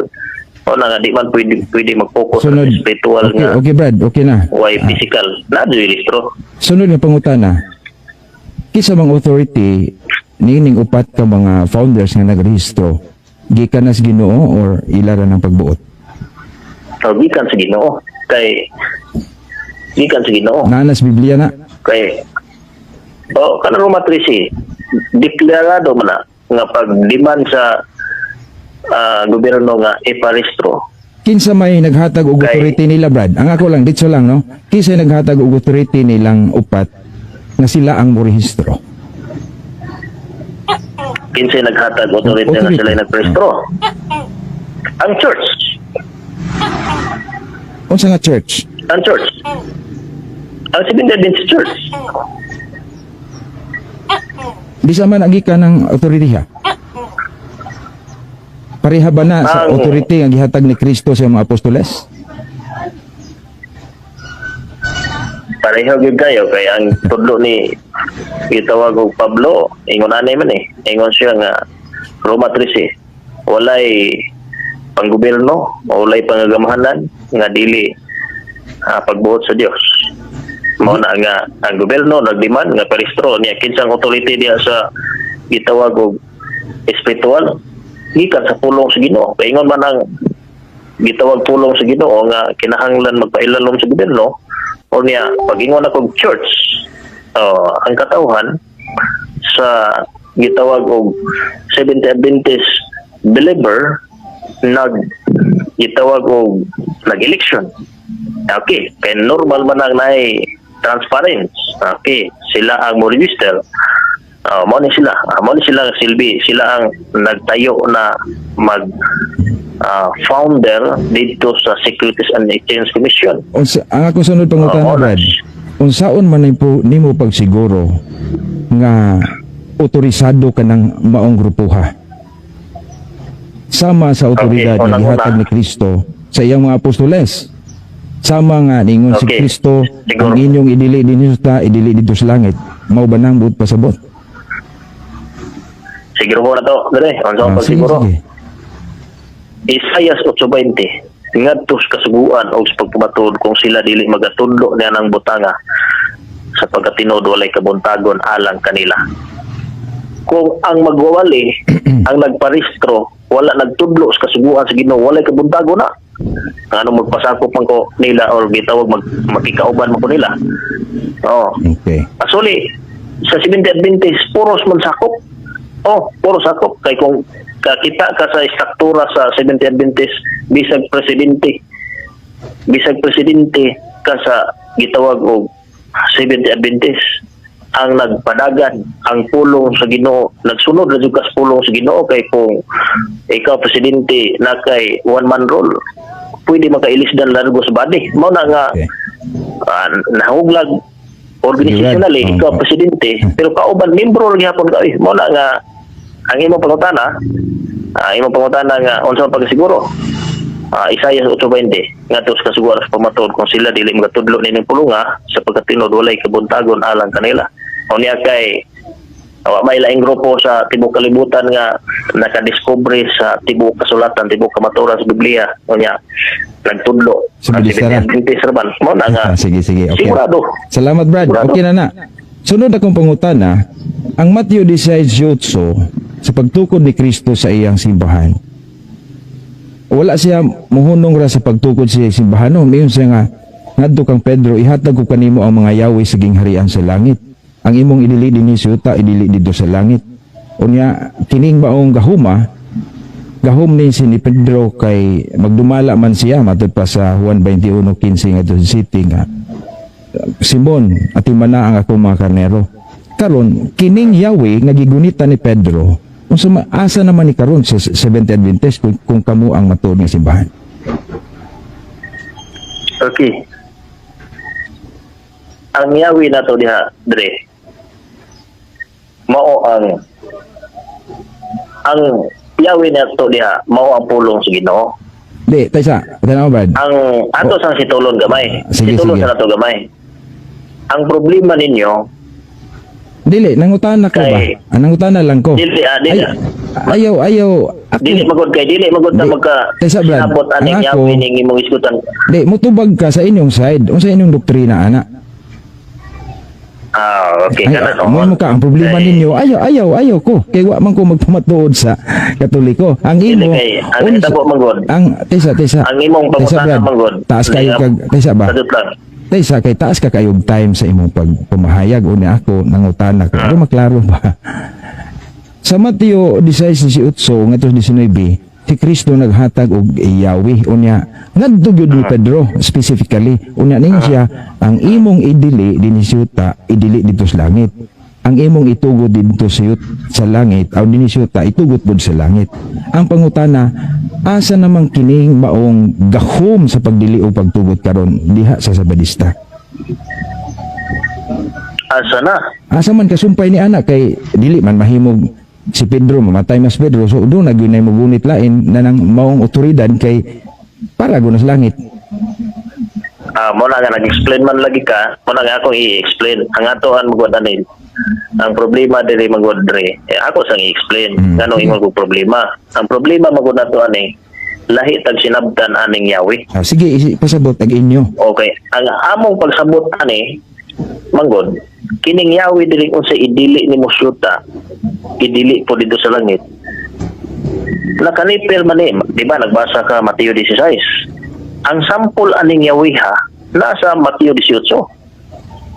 O na nga di man pwede pwede mag-focus sa Sunod. spiritual Okay, nga okay Brad, okay na. way physical. Na rehistro. Sunod nga pangutana. Kinsa mang authority niining upat ka mga founders nga nagrehistro, gikan na sa Ginoo or ila ra ng pagbuot? O gikan sa Ginoo kay gikan sa Ginoo. Naa na sa Biblia na? Kay oh, kanang Roma 13, deklarado man na nga pag-demand sa gobyerno nga iparehistro. Kinsa may naghatag og authority nila, Brad? Ang ako lang ditso lang, no. Kinsa naghatag og authority nilang upat nga sila ang morehistro? Kinsay naghatag authority nga Authority. sila nagparehistro? Ang church. Unsa nga church? Ang church, ang Seventh Adventist Church. Di sa man agi ka ng authority ha. Pareha ba na sa authority nga gihatag ni Kristo sa mga apostoles? Pareho gyud kayo kay ang tudlo ni gitawag og Pablo, ingon anay man eh, ingon siya nga Roma 13, walay panggobyerno, walay pangagamahanan nga dili pagbuot sa Dios. Mao na nga ang gobyerno nagdemand nga parehistro niya. Kinsang authority diha sa gitawag og espiritual? Gikan sa pulong sa Ginoo kay ingon man ang gitawag pulong sa Ginoo nga kinahanglan magpailalom sa gobyerno. O niya, pag ingon ako church, oh, ang katawhan sa gitawag og Seventh Adventist believer nag gitawag og nag-election. Okay, kay normal man ang naay transparent. Okay, sila ang mo register. Mo ni sila. Mo ni sila ang silbi. Sila ang nagtayo na mag founder dito sa Securities and Exchange Commission. Unsa ang akong sunod pangutana, Oo, Brad? Unsaon man po nimo pagsiguro nga otorisado ka ng maong grupuha? Sama sa otoridad Okay, nga unang-una. gihatag ni Kristo sa iyang mga apostoles. Sama nga ningon si Kristo, Siguro. ang inyong idili dinhi sa idili didto sa langit. Mao ba nang buot pasabot? Siguro ko na to. Dere, unsa ang Ah, sige, pagsiguro? sige. Isayas 8:20, ngadto sa kasuguan og sa pagpamatuod kung sila dili magatudlo niya ng butanga sa pagkatinuod, walay kabuntagon alang kanila. Kung ang magwawali, ang nagparehistro, wala nagtudlo sa kasuguan sa Ginoo, walay kabuntagon na. Ngano magpasakop man ko nila or gitawag makikauban man ko nila? Oh. Actually, sa Seventh Adventist, puros man sakop. Oh, puro sakop. Kay kung kakita ka sa istruktura sa Seventh Adventist, bisag presidente, Bisag presidente ka sa gitawag og Seventh Adventist, ang nagpadagan ang pulong sa Ginoo, nagsunod ra jud ka sa pulong sa Ginoo, kay kung ikaw presidente na kay one man role, pwede makailisdan largo sa body mao na nga nahuglag organizationally. Sige, Brad. Ikaw Oh. presidente, pero kauban membro ra gihapon ka. Mao na nga ang imong pangutana nga unsa man pagsiguro, Isaiah 8:20 ngadto sa kasuguan sa pamatuod, kung sila dili magatudlo nining pulunga, sa pagkatinod walay kabuntagon alang kanila. Unya kay wa may laing grupo sa tibuok kalibutan nga nakadiskubre sa tibuok kasulatan, tibuok kamatuoran sa Biblia, unya nagtudlo Sa ang Budista ra. Adventist ra man. Mao na nga Sige, sige. Okay. sigurado. Salamat, Brad. Sigurado. Okay na na. Sunod akong pangutana, ang Matthew 18 sa pagtukod ni Kristo sa iyang simbahan. Wala siya muhunong ra sa pagtukod sa iyang simbahan. No, mayon siya nga, ngadto kang Pedro, ihatag ko kanimo ang mga yawi sa gingharian sa langit. Ang imong idili dinhi sa yuta, idili didto sa langit. Unya, kining maong gahuma, gahom ni si ni Pedro kay magdumala man siya matud pa sa Juan 21:15 ngadto sa city nga, "Simon, atimana ang akong mga karnero." Karon, kining Yahweh nga gigunita ni Pedro, unsa asa naman ni karon sa Seventh Adventist kung kamo ang matuod nga simbahan? Okay. Ang yawi nato diha dre. Mao ang yawi nato diha mao ang pulong sa Ginoo. Di, taysa, tanaw, Brad. Ang ato sang situlon gamay. Sige, Situlon sige. sa nato gamay. Ang problema ninyo Dili, nangutana ko ba? Kay- Ah, nangutana lang ko. Dili, dili. Ay, ayaw, ayaw. Ako, Dili magod kay dili magod na Di, magka taysa, Brad, sabot aning ang ako- yawi ning imong isgutan. Di, mutubag ka sa inyong side. Unsa inyong doktrina, ana? Ah, okay Ay, kana mo mo ka ang problema Kay- ninyo. Ayaw, ayaw, ayaw ko. Kay wa man ko magpamatuod sa Katoliko. Ang Dili imo, kay ang tabo magod. Ang taysa, taysa. Ang imong Taysa, pangutana Brad. magod. Taas kayo kag taysa ba? Sadot lang. Taysa kay taas ka kayog time sa imong pagpamahayag, unya ako nangutana ko. Pero maklaro ba? Sa Mateo 16:18 ngadto 19, si Kristo naghatag og iyawi, unya ngadto gyud ni Pedro specifically. Unya ningon siya, ang imong idili dinhi sa yuta, idili didto sa langit. Ang imong itugot didto sa langit aw dinhi sa yuta, itugot pud sa langit. Ang pangutana, asa namang kining maong gahom sa pagdili o pagtugot karon diha sa Sabadista? Asa na? Asa man kasumpay ni anak kay dili man mahimog si Pedro, mamatay mas Pedro, so doon na gyud nay mogunit lain na nang maong otoridad kay para guna sa langit. Ah, mo na nga nag-explain man lagi ka, mo na nga akong i-explain. Ang atoan magod ani. Ang problema diri magod diri. Eh, ako sang i-explain nganong ingon kog problema. Ang problema magod nato ani, lahi tag sinabtan aning yawi. Ah, sige, pasabot ag inyo. Okay. Ang among pagsabot ani manggod, kining yawi diri unsa idili ni yuta, idili po dito sa langit. Nakanipel man ni, di ba nagbasa ka Mateo 16? Ang sampol aning yawiha nasa Mateo 18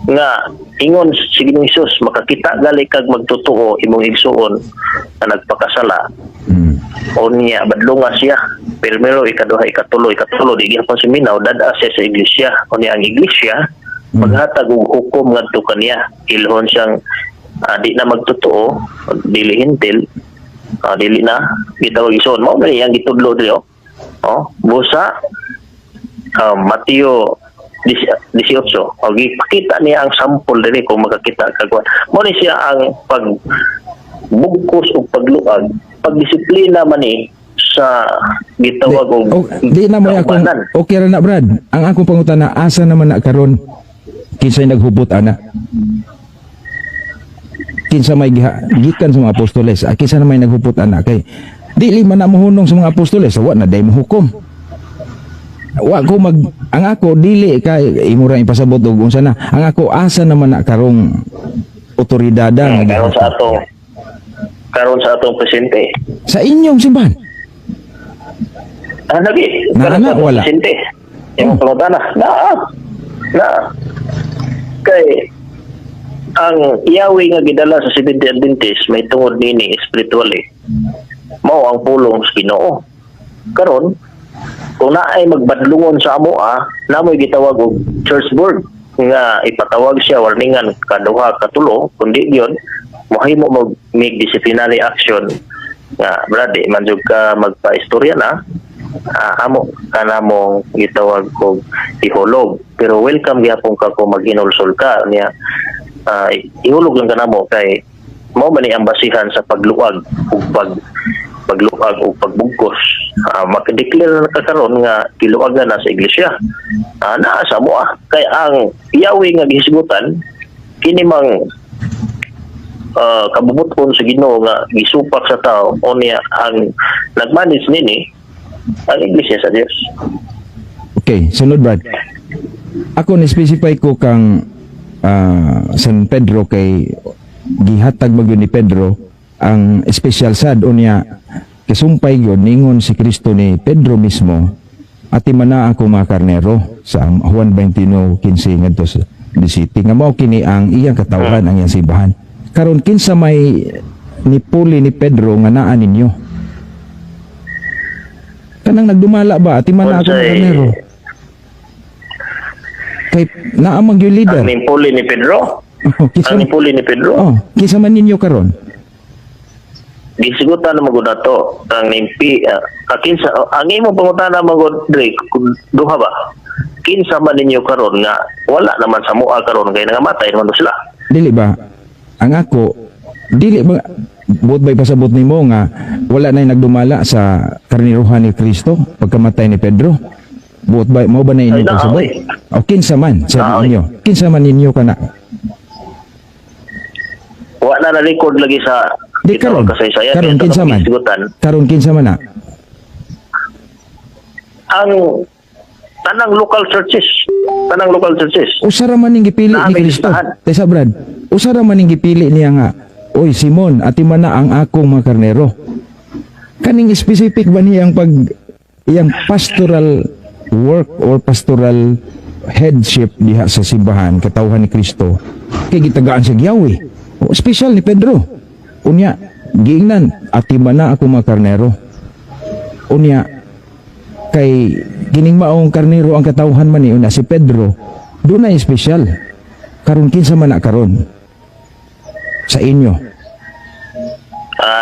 nga ingon si Ginoong Hesus, makakita gali kag magtotoo imong igsuon na nagpakasala, unya badlonga siya primero, ikaduha, ikatulo, ikatulo di gihapon si minaw, dad-a siya sa iglesia. Unya ang iglesia maghatag og hukom ngadto kaniya, ilhon siyang di na magtotoo, dili hintil, dili na gitawag igsuon. Mao man iyang gitudlo diri, oh, oh busa Mateo 18 o gipakita niya ang sample diri kung makakita ka kuan. Mao ni siya ang pag bugkos o pagluag, pagdisiplina man ni sa gitawag og Oh, di na mo akong kaubanan. okay ra na, Brad. Ang akong pangutana, asa naman na karon, kinsay naghubot ana? Kinsa may gikan sa mga apostoles, kinsa na may naghupot ana? Kay dili man na mohunong sa mga apostoles, wa na day mohukom. Wa ko mag ang ako dili kay imo ra ipasabot og unsa na. Ang ako, asa naman na karong otoridada nga Karon sa gihatag? atong karon sa atong presidente. Sa inyong simbahan? Ah, lagi. Na, Karon na, sa atong wala. presidente. Yung Oh. pangutana na na kay ang iyawi nga gidala sa Seventh Adventist may tungod nini spiritually mao ang pulong sa Ginoo karon. Kung naay magbadlungon sa amoa, namoy gitawag og church board nga ipatawag siya, warningan kaduha, katulo, kundi yun mohimo mag make disciplinary action nga, "Brad, di man jud ka magpaistorya na, amo ka na mong gitawag og ihulog, pero welcome gyapon ka kung maghinulsol ka niya, ihulog lang ka namo kay mao man ni ang basihan sa pagluag o pagbugkos." Makadeclare na ka karon nga giluagan na sa iglesia. Naa sa mo kay ang yawi nga gihisgutan kini mang kabubuton sa Ginoo nga gisupak sa tao, unya ang nagmanage nini ang iglesia sa Dios. Okay, sunod, Brad. Ako ni-specify ko kang San Pedro kay gihatag magyud ni Pedro ang special sad. Unya kisumpay gyud, ningon si Kristo ni Pedro mismo, "Atiman na ako mga karnero," sa Juan 21:15 ngadto sa 17, nga mao kini ang iyang katawhan, ang iyang simbahan. Karon, kinsa may nipuli ni Pedro nga naa ninyo kanang nagdumala ba, "Atiman na ako mga karnero," kay naa man gyud leader? Ang nimpuli ni Pedro. Oh, kinsa, Ang nimpuli ni Pedro. Oh, kinsa man ninyo karon? Gisigutan na magud nato ang nimpi, kinsa ang imong pangutana magud Drake, kung duha ba, kinsa man ninyo karon nga wala naman sa mua karon kay nangamatay naman do sila. Dili ba? Ang ako, dili ba buot ba'y pasabot nimo nga wala na nagdumala sa karniruhan ni Kristo pagkamatay ni Pedro? Buot ba mo ba na inyong Ay, naa, pasabot? oy. O kinsa man sa Naa, oy. inyo? Kinsa man ninyo kana? Wa na na record lagi sa Di karon. Kasaysayan. Karon Kaya kinsa man? gisigutan. Karon kinsa man na? Ang tanang local churches, tanang local churches. Usa ra man ning gipili Naa ni may Kristo. listahan. Tesa, Brad, usa ra man ning gipili niya nga, "Oy Simon, atiman na ang akong mga karnero." Kaning specific ba niyang pag iyang pastoral work or pastoral headship diha sa simbahan, katawhan ni Kristo, kay gitagaan siya giyawi. O, special ni Pedro. Unya, giingnan, "Atiman na akong mga karnero." Unya, kay kining maong karnero ang katawhan man ni una si Pedro, doon na espesyal. Karon, kinsa man na karon sa inyo?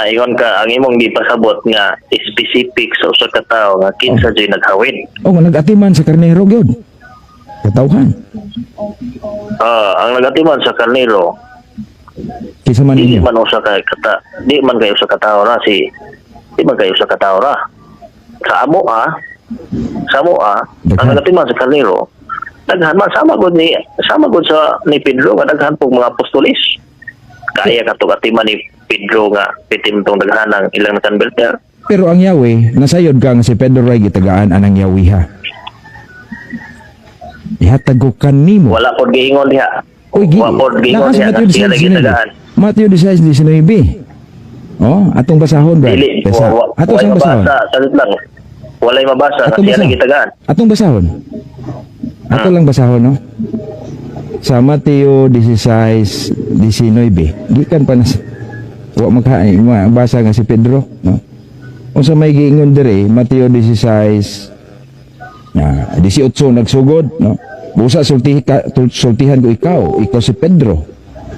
Ingon ka, ang imong gipasabot nga specific sa usa ka tawo nga kinsa oh jud naghawin. O nga nag-atiman sa karnero gyud, katawhan. Ang nagatiman sa karnero Kinsa man di ninyo? Man usa ka kata, di man kayo usa ka tawo ra si di man kayo usa ka tawo ra sa amo sa amo ang Daghan. Nagatiman sa karnero daghan man, sama gud sa ni Pedro nga daghan pong mga apostolis. Kaya katong atiman ni Pedro nga pitim tong daghan ang ilang nakonverter. Pero ang Yahweh, nasayod ka nga si Pedro ray gitagaan anang Yahweh ha. Ihatag ko kanimo. Wala pod giingon diha. Uy, Wa pod giingon naa sa diha Matthew nga siya 16, gitagaan. Matthew 16:19. Oh, atong basahon, Brad. Dili Tesa. Ato walay siyang basahon. mabasa, salit lang, walay mabasa nga Atong siya basahon. gitagaan. Atong basahon. Ato lang basahon, no? Sa Mateo 16:19. Gikan pa na wa maka basa nga si Pedro, no? Unsa may giingon diri, Mateo 16 na 18 nagsugod, no? "Busa sultihan ko ikaw, ikaw si Pedro."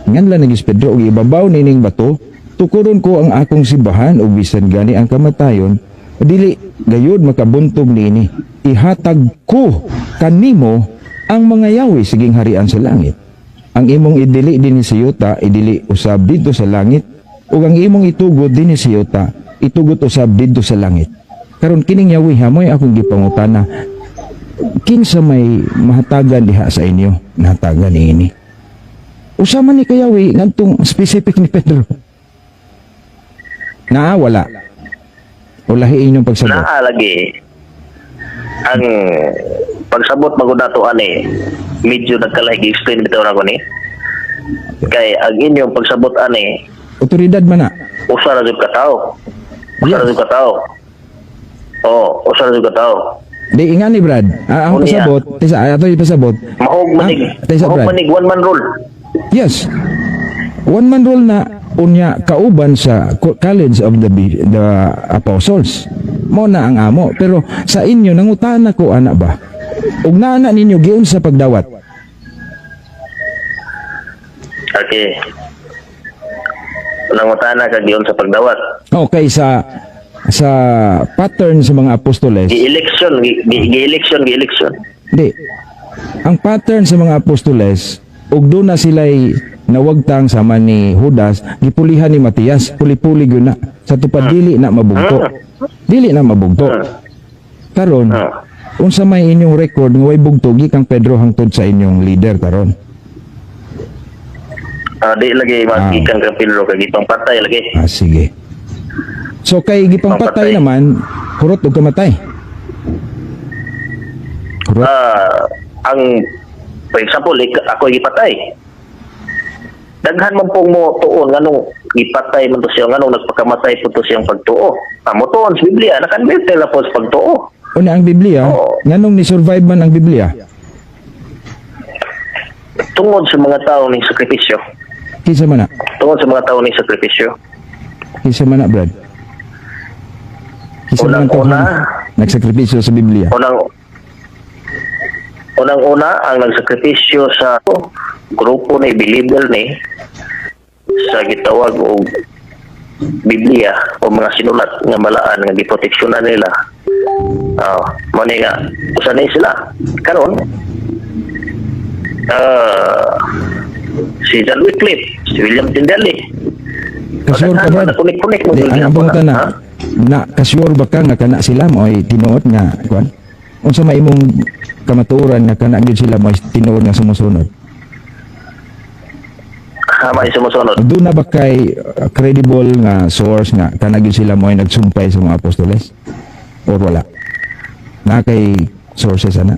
Nganlan nagis Pedro, "Ug ibabaw nining bato, tukuron ko ang akong simbahan, ug bisan gani ang kamatayon dili gayud makabuntog niini. Ihatag ko kanimo ang mga yawi sa gingharian sa langit. Ang imong idili dinhi sa yuta, idili usab didto sa langit, ug ang imong itugot dinhi sa yuta, itugot usab didto sa langit." Karon, kining yawi ha mo'y akong gipangutana, kinsa may mahatagan diha sa inyo nahatagan niini? Usa man ni kayawi ngadtong specific ni Pedro. Naa wala o lahi inyong pagsabot? Naa lagi. Ang pagsabot magud nato ani medyo nagkalahi, explain bitaw nako ni kay ang inyong pagsabot ani Otoridad man na. Usa ra jud ka tawo, usa ra jud ka tawo. Oh, usa ra jud ka tawo. Di ingani, Brad. Ang Unya. pasabot, tisa ato ipasabot. Mahog manig Tesa, mahog Brad. manig one man rule. Yes. One man rule na, unya kauban sa College of the Apostles. Mo na ang amo. Pero sa inyo, nangutana ko, ana ba? Ug naa na ninyo, giunsa pagdawat? Okay. Nangutana ka giunsa pagdawat. Okay, sa pattern sa mga apostoles, Gi-election, gi-election, gi-election. Di. Ang pattern sa mga apostoles, ug doon na sila'y nawagtang sama ni Judas, gipulihan ni Matias, puli-puli gyud na. Sa tupad dili na mabugto. Dili na mabugto. Karon, unsa may inyong record nga way bugto gikan Pedro hangtod sa inyong leader karon? Ah, di lagi magikan kang Pedro kay gipangpatay lagi. Ah, sige. So kay gipangpatay Pangpatay. naman, hurot og kamatay. Hurot. Ah, ang for example, ako gipatay. Daghan man pong mo tuon nganong gipatay man to siya, nganong nagpakamatay po to siyang pagtuo. Ah, mo tuon sa Biblia, nakanberte la po sa pagtuo. Una ang Biblia, nganong ni survive man ang Biblia? Tungod sa mga tao ning sakripisyo. Kinsa man na? Tungod sa mga tao ning sakripisyo. Kinsa man na, Brad? Kinsa man ang Unang-una, tawhana nagsakripisyo sa Biblia? Unang-una ang nagsakripisyo sa grupo ni believer ni sa gitawag og Biblia o mga sinulat nga balaan nga giproteksyonan nila. Ah, mo ni nga usa ni sila karon, si John Wycliffe, si William Tyndale. Kasure ka, Brad? Kunik-kunik mo Di, ang pangutana na, na kasure ba ka nga kana sila mo ay tinuod nga kuan? Unsa may imong kamatuoran nga kana gyud sila mo ay tinuod nga sumusunod? Ha, may sumusunod. Doon na ba kay credible nga source nga kana gyud sila mo ay nagsumpay sa mga apostoles? Or wala? Na kay sources ana?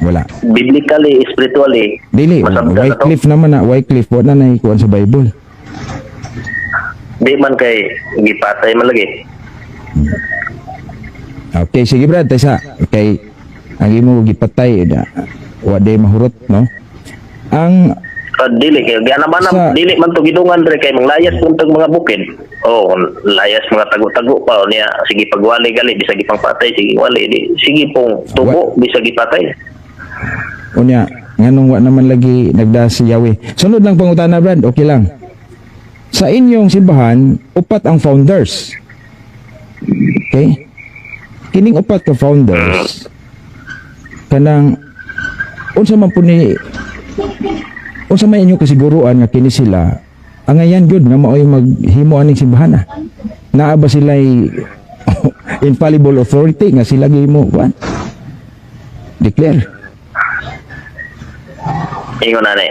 Wala. Biblically, spiritually, Dili, masabtan na to. Wycliffe naman na, Wycliffe, wala na ikuan sa Bible. Di man kay gipatay man lagi. Okay, sige Brad, taysa kay ang imo gipatay na wa day mahurot, no? Ang Ah, dili kay gana man dili man to gidungan dre kay manglayas pud tag mga bukid. Oh, layas mga tago-tago pa niya, sige pagwali gali bisag ipangpatay, sige wali di sige pong tubo bisag gipatay. Unya nganong wa naman lagi nagda si Yahweh. Sunod lang pangutana, Brad, okay lang. Sa inyong simbahan, upat ang founders. Okay? Kining upat ka founders kanang unsa man po ni, unsa may inyong kasiguruan nga kini sila angayan gyud nga maoy maghimo aning simbahan, ah? Naa ba sila infallible authority nga sila gihimo kuan? Declare. Ingon na ni.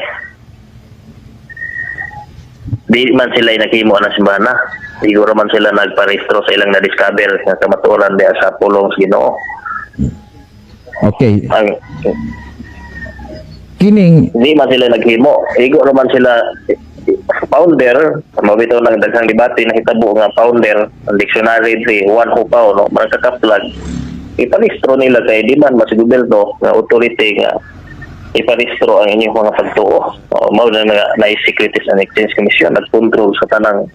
Di man sila naghimo ng simbahan na. Siguro man sila nagparehistro sa ilang na-discover nga kamatuoran diha sa pulong sa Ginoo. Okay, Ang kining di man sila naghimo. Igo naman sila founder, mabitaw ng daghang debate na hitabo nga founder, ang dictionary diri one who found, no, mga kakaplag. Iparehistro nila kay di man mas gobyerno nga authority nga iparehistro ang inyong mga pagtuo. O, mao na nga na Securities and Exchange Commission nagkontrol sa tanang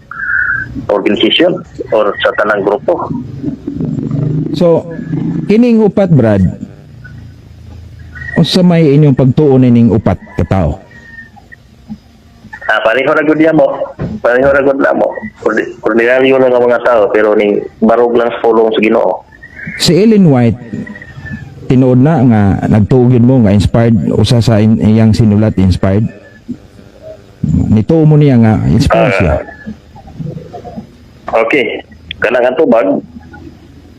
organisasyon or sa tanang grupo. So, kining upat, Brad, unsa may inyong pagtuo nining upat ka tao? Ah, pareho ra gud mo. Pareho ra gud na mo. Ordinaryo lang ang mga tao pero ning barog lang sa pulong sa Ginoo. Si Ellen White, tinuod na nga nagtuo gyud mo nga inspired, usa sa iyang sinulat inspired. Nituo mo niya nga inspired siya? Okay. Kanang ang tubag,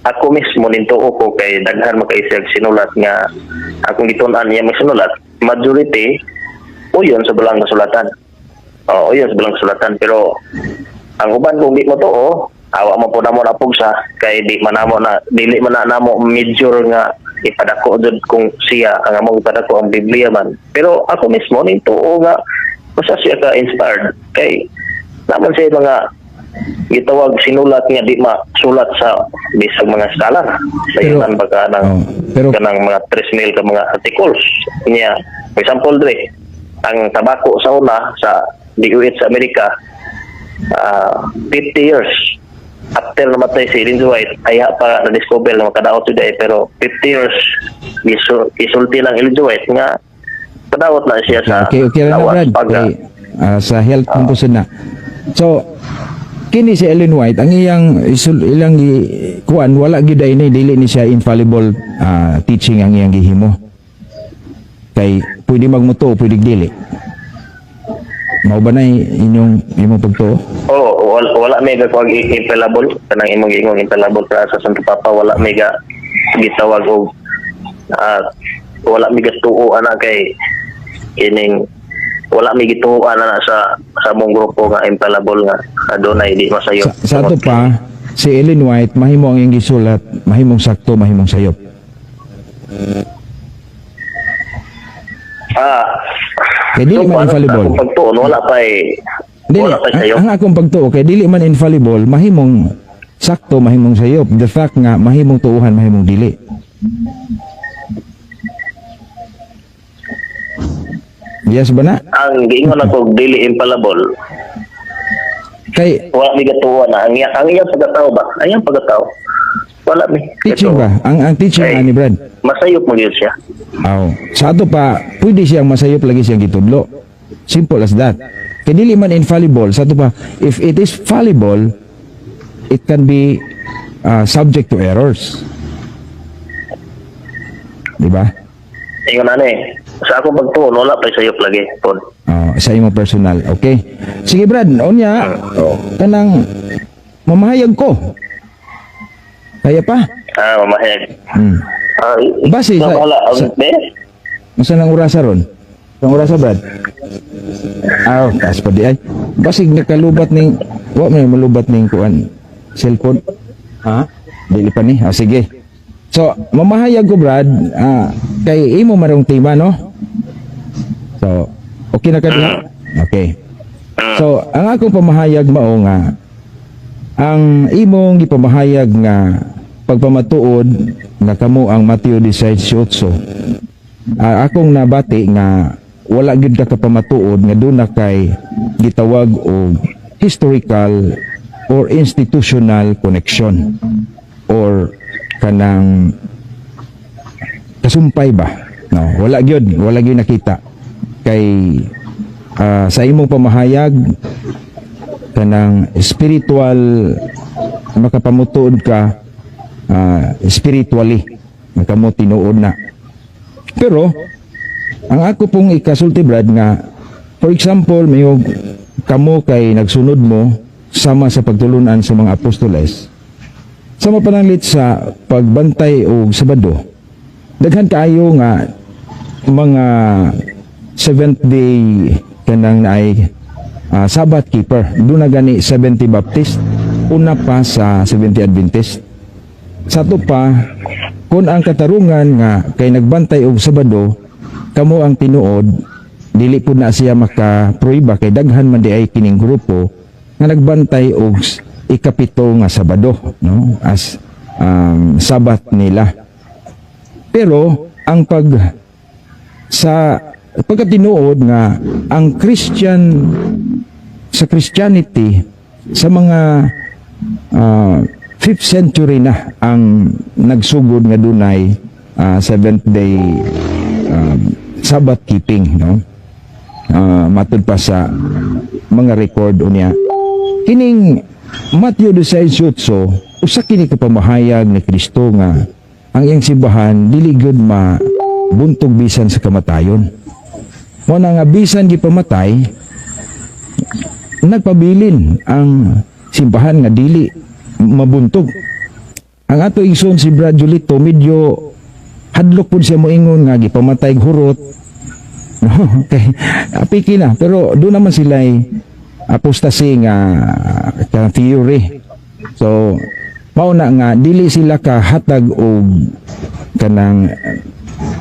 ako mismo nintuo ko kay daghan makaisig sinulat nga akong gitun-an niya may sinulat, majority uyon sa balang kasulatan. Oo, uyon sa balang kasulatan pero ang uban kung di mo tuo, awa mo po namo na pugsa kay di man namo na dili man na namo major nga ipadako jud kung siya ang among ipadako ang Biblia man. Pero ako mismo nintuo nga basta siya ka inspired kay naman siya mga gitawag sinulat nga di masulat sa bisag mga scholar sa Pero- ilan ba ka ng Oh, pero kanang mga 3,000 ka mga articles niya. For example dre, ang tabako sa una sa DOH sa Amerika, 50 years. After namatay si Ellen G. White, ay pa na-discover na makadaot today, pero 50 years gisulti lang Ellen G. White nga kadaot na siya sa Okay ra na, lawas. Brad. Pag, Okay, sa health man po na. So, kini si Ellen White, ang iyang ilang kuan, wala gyud ay ni, dili ni siya infallible teaching ang iyang gihimo. Kay pwede magmuto, pwede dili. Mao ba na inyong imong pagtuo? Oo, wala may gakuwag infallible kanang imong giingong infallible para sa Santo Papa, wala may ga gitawag og wala may gatuo ana kay kining wala may gituo ana sa among grupo nga infallible nga adunay di masayop. Sa ato pa, si Ellen White, mahimo ang iyang gisulat, mahimong sakto, mahimong sayop. Kay dili So, man paano sa infallible. akong pagtuon, wala pa eh. Dili, Wala pa sayop. ang akong pagtuo kay dili man infallible, mahimong sakto, mahimong sayop. The fact nga mahimong tuuhan, mahimong dili. Yes ba na? Ang giingon ako dili infallible, Kay wala mi gatuo na ang iyang pagkatao ba? Ang iyang pagkatao. Wala mi. Teaching gatuo. ba? Ang teaching Ay. ani, Brad. Masayop mo gyud siya. Aw. Sa ato pa, pwede siyang masayop lagi siyang gitudlo. Simple as that. Kay dili man infallible, sa ato pa, if it is fallible, it can be subject to errors. Di ba? Ingon ani, sa akong pagtuon wala pa sayop lagi pod. Oh, sa imo personal. Okay. Sige, Brad, unya, oh, kanang mamahayag ko. Kaya pa? Ah, mamahayag. Ah, Base ikaw bahala. Be? Masa nang orasa ron? Ang orasa, Brad? Ah, taas pa di ay. Basig nakalubat ning wa may malubat ning kuan cellphone. Ha? Dili pa ni. Ah, sige. So, mamahayag ko, Brad, kay imo marong tema, no? So, okay na ka diha? Okay. So, ang akong pamahayag mao nga ang imong gipamahayag nga pagpamatuod nga kamo ang Mateo 18, akong nabati nga wala gyud ka kapamatuod nga duna kay gitawag og historical or institutional connection or kanang kasumpay ba, no? Wala gyud nakita kay sa imong pamahayag kanang spiritual, makapamutuod ka spiritually nga kamo tinuod na. Pero ang ako pong ikasulti, Brad, nga for example may kamo kay nagsunod mo sama sa pagtulunan sa mga apostoles sa mapananglit sa pagbantay og Sabado, daghan kaayo nga mga seventh day kanang naay Sabbath keeper. Doon na gani 70 Baptist, una pa sa 70 Adventist. Sa ato pa, kung ang katarungan nga kay nagbantay og Sabado, kamo ang tinuod, dili pud na siya maka-pruiba kay daghan man di ay kining grupo nga nagbantay og ikapito nga Sabado, no, as Sabbath nila. Pero ang pag sa pagkatinuod nga ang Christian sa Christianity sa mga 5th century na ang nagsugod nga dunay seventh day Sabbath keeping, no? Matud pa sa mga record unya kining Matthew 18, usa kini ka pamahayag ni Kristo nga ang iyang simbahan dili gyud ma buntog bisan sa kamatayon. Mo na nga bisan gipamatay, nagpabilin ang simbahan nga dili mabuntog. Ang ato igsoon si Brad Julito, medyo hadlok pud siya moingon nga gipamatay og hurot, no? Kay apiki na, pero doon naman sila ay apostasy nga ka theory. So mao na nga dili sila kahatag og kanang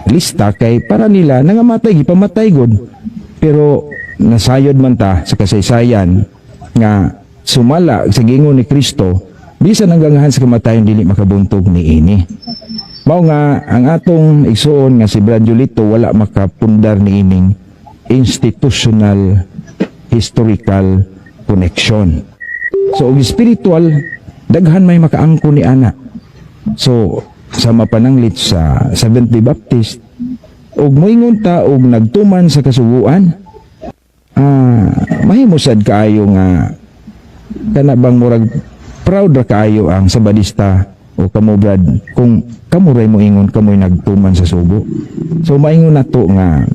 lista kay para nila nangamatay gipamatay gud. Pero nasayod man ta sa kasaysayan nga sumala sa gingon ni Kristo, bisan ang ganghan sa kamatayon dili makabuntog ni ini. Mao nga ang atong igsuon nga si Brad Julito wala makapundar ni ining institutional historical connection. So og spiritual Daghan may makaangko ni ana. So sa mapananglit sa Seventh Day Baptist og moingon ta og nagtuman sa kasuguan, mahimo sad kaayo nga kana bang murag proud ra kaayo ang Sabadista o kamo, Brad, kung kamo ray moingon kamoy nagtuman sa sugo. So maingon nato nga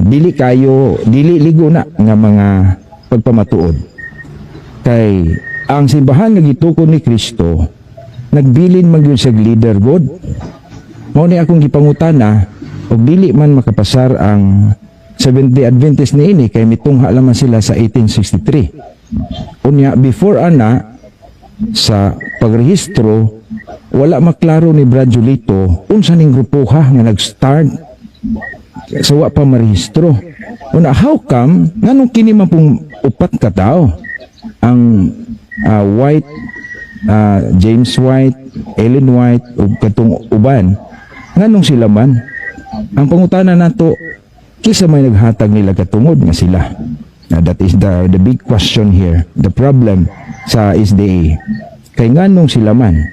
dili kayo, dili ligo na nga mga pagpamatuod kay ang simbahan nga gitukod ni Kristo nagbilin man gyud sa leader god. Mao ni akong gipangutana og dili man makapasar ang Seventh Day Adventist niini kay mitungha lamang sila sa 1863. Unya before ana sa pagrehistro, wala maklaro ni Brad Julito unsa ning grupoha nga nag-start sa wa pa marehistro. Una, how come nganong kini man pong upat ka tao ang White, James White, Ellen White ug katong uban, nganong sila man? Ang pangutana nato, kinsa may naghatag nila katungod nga sila? Now, that is the big question here, the problem sa SDA. Kay nganong sila man?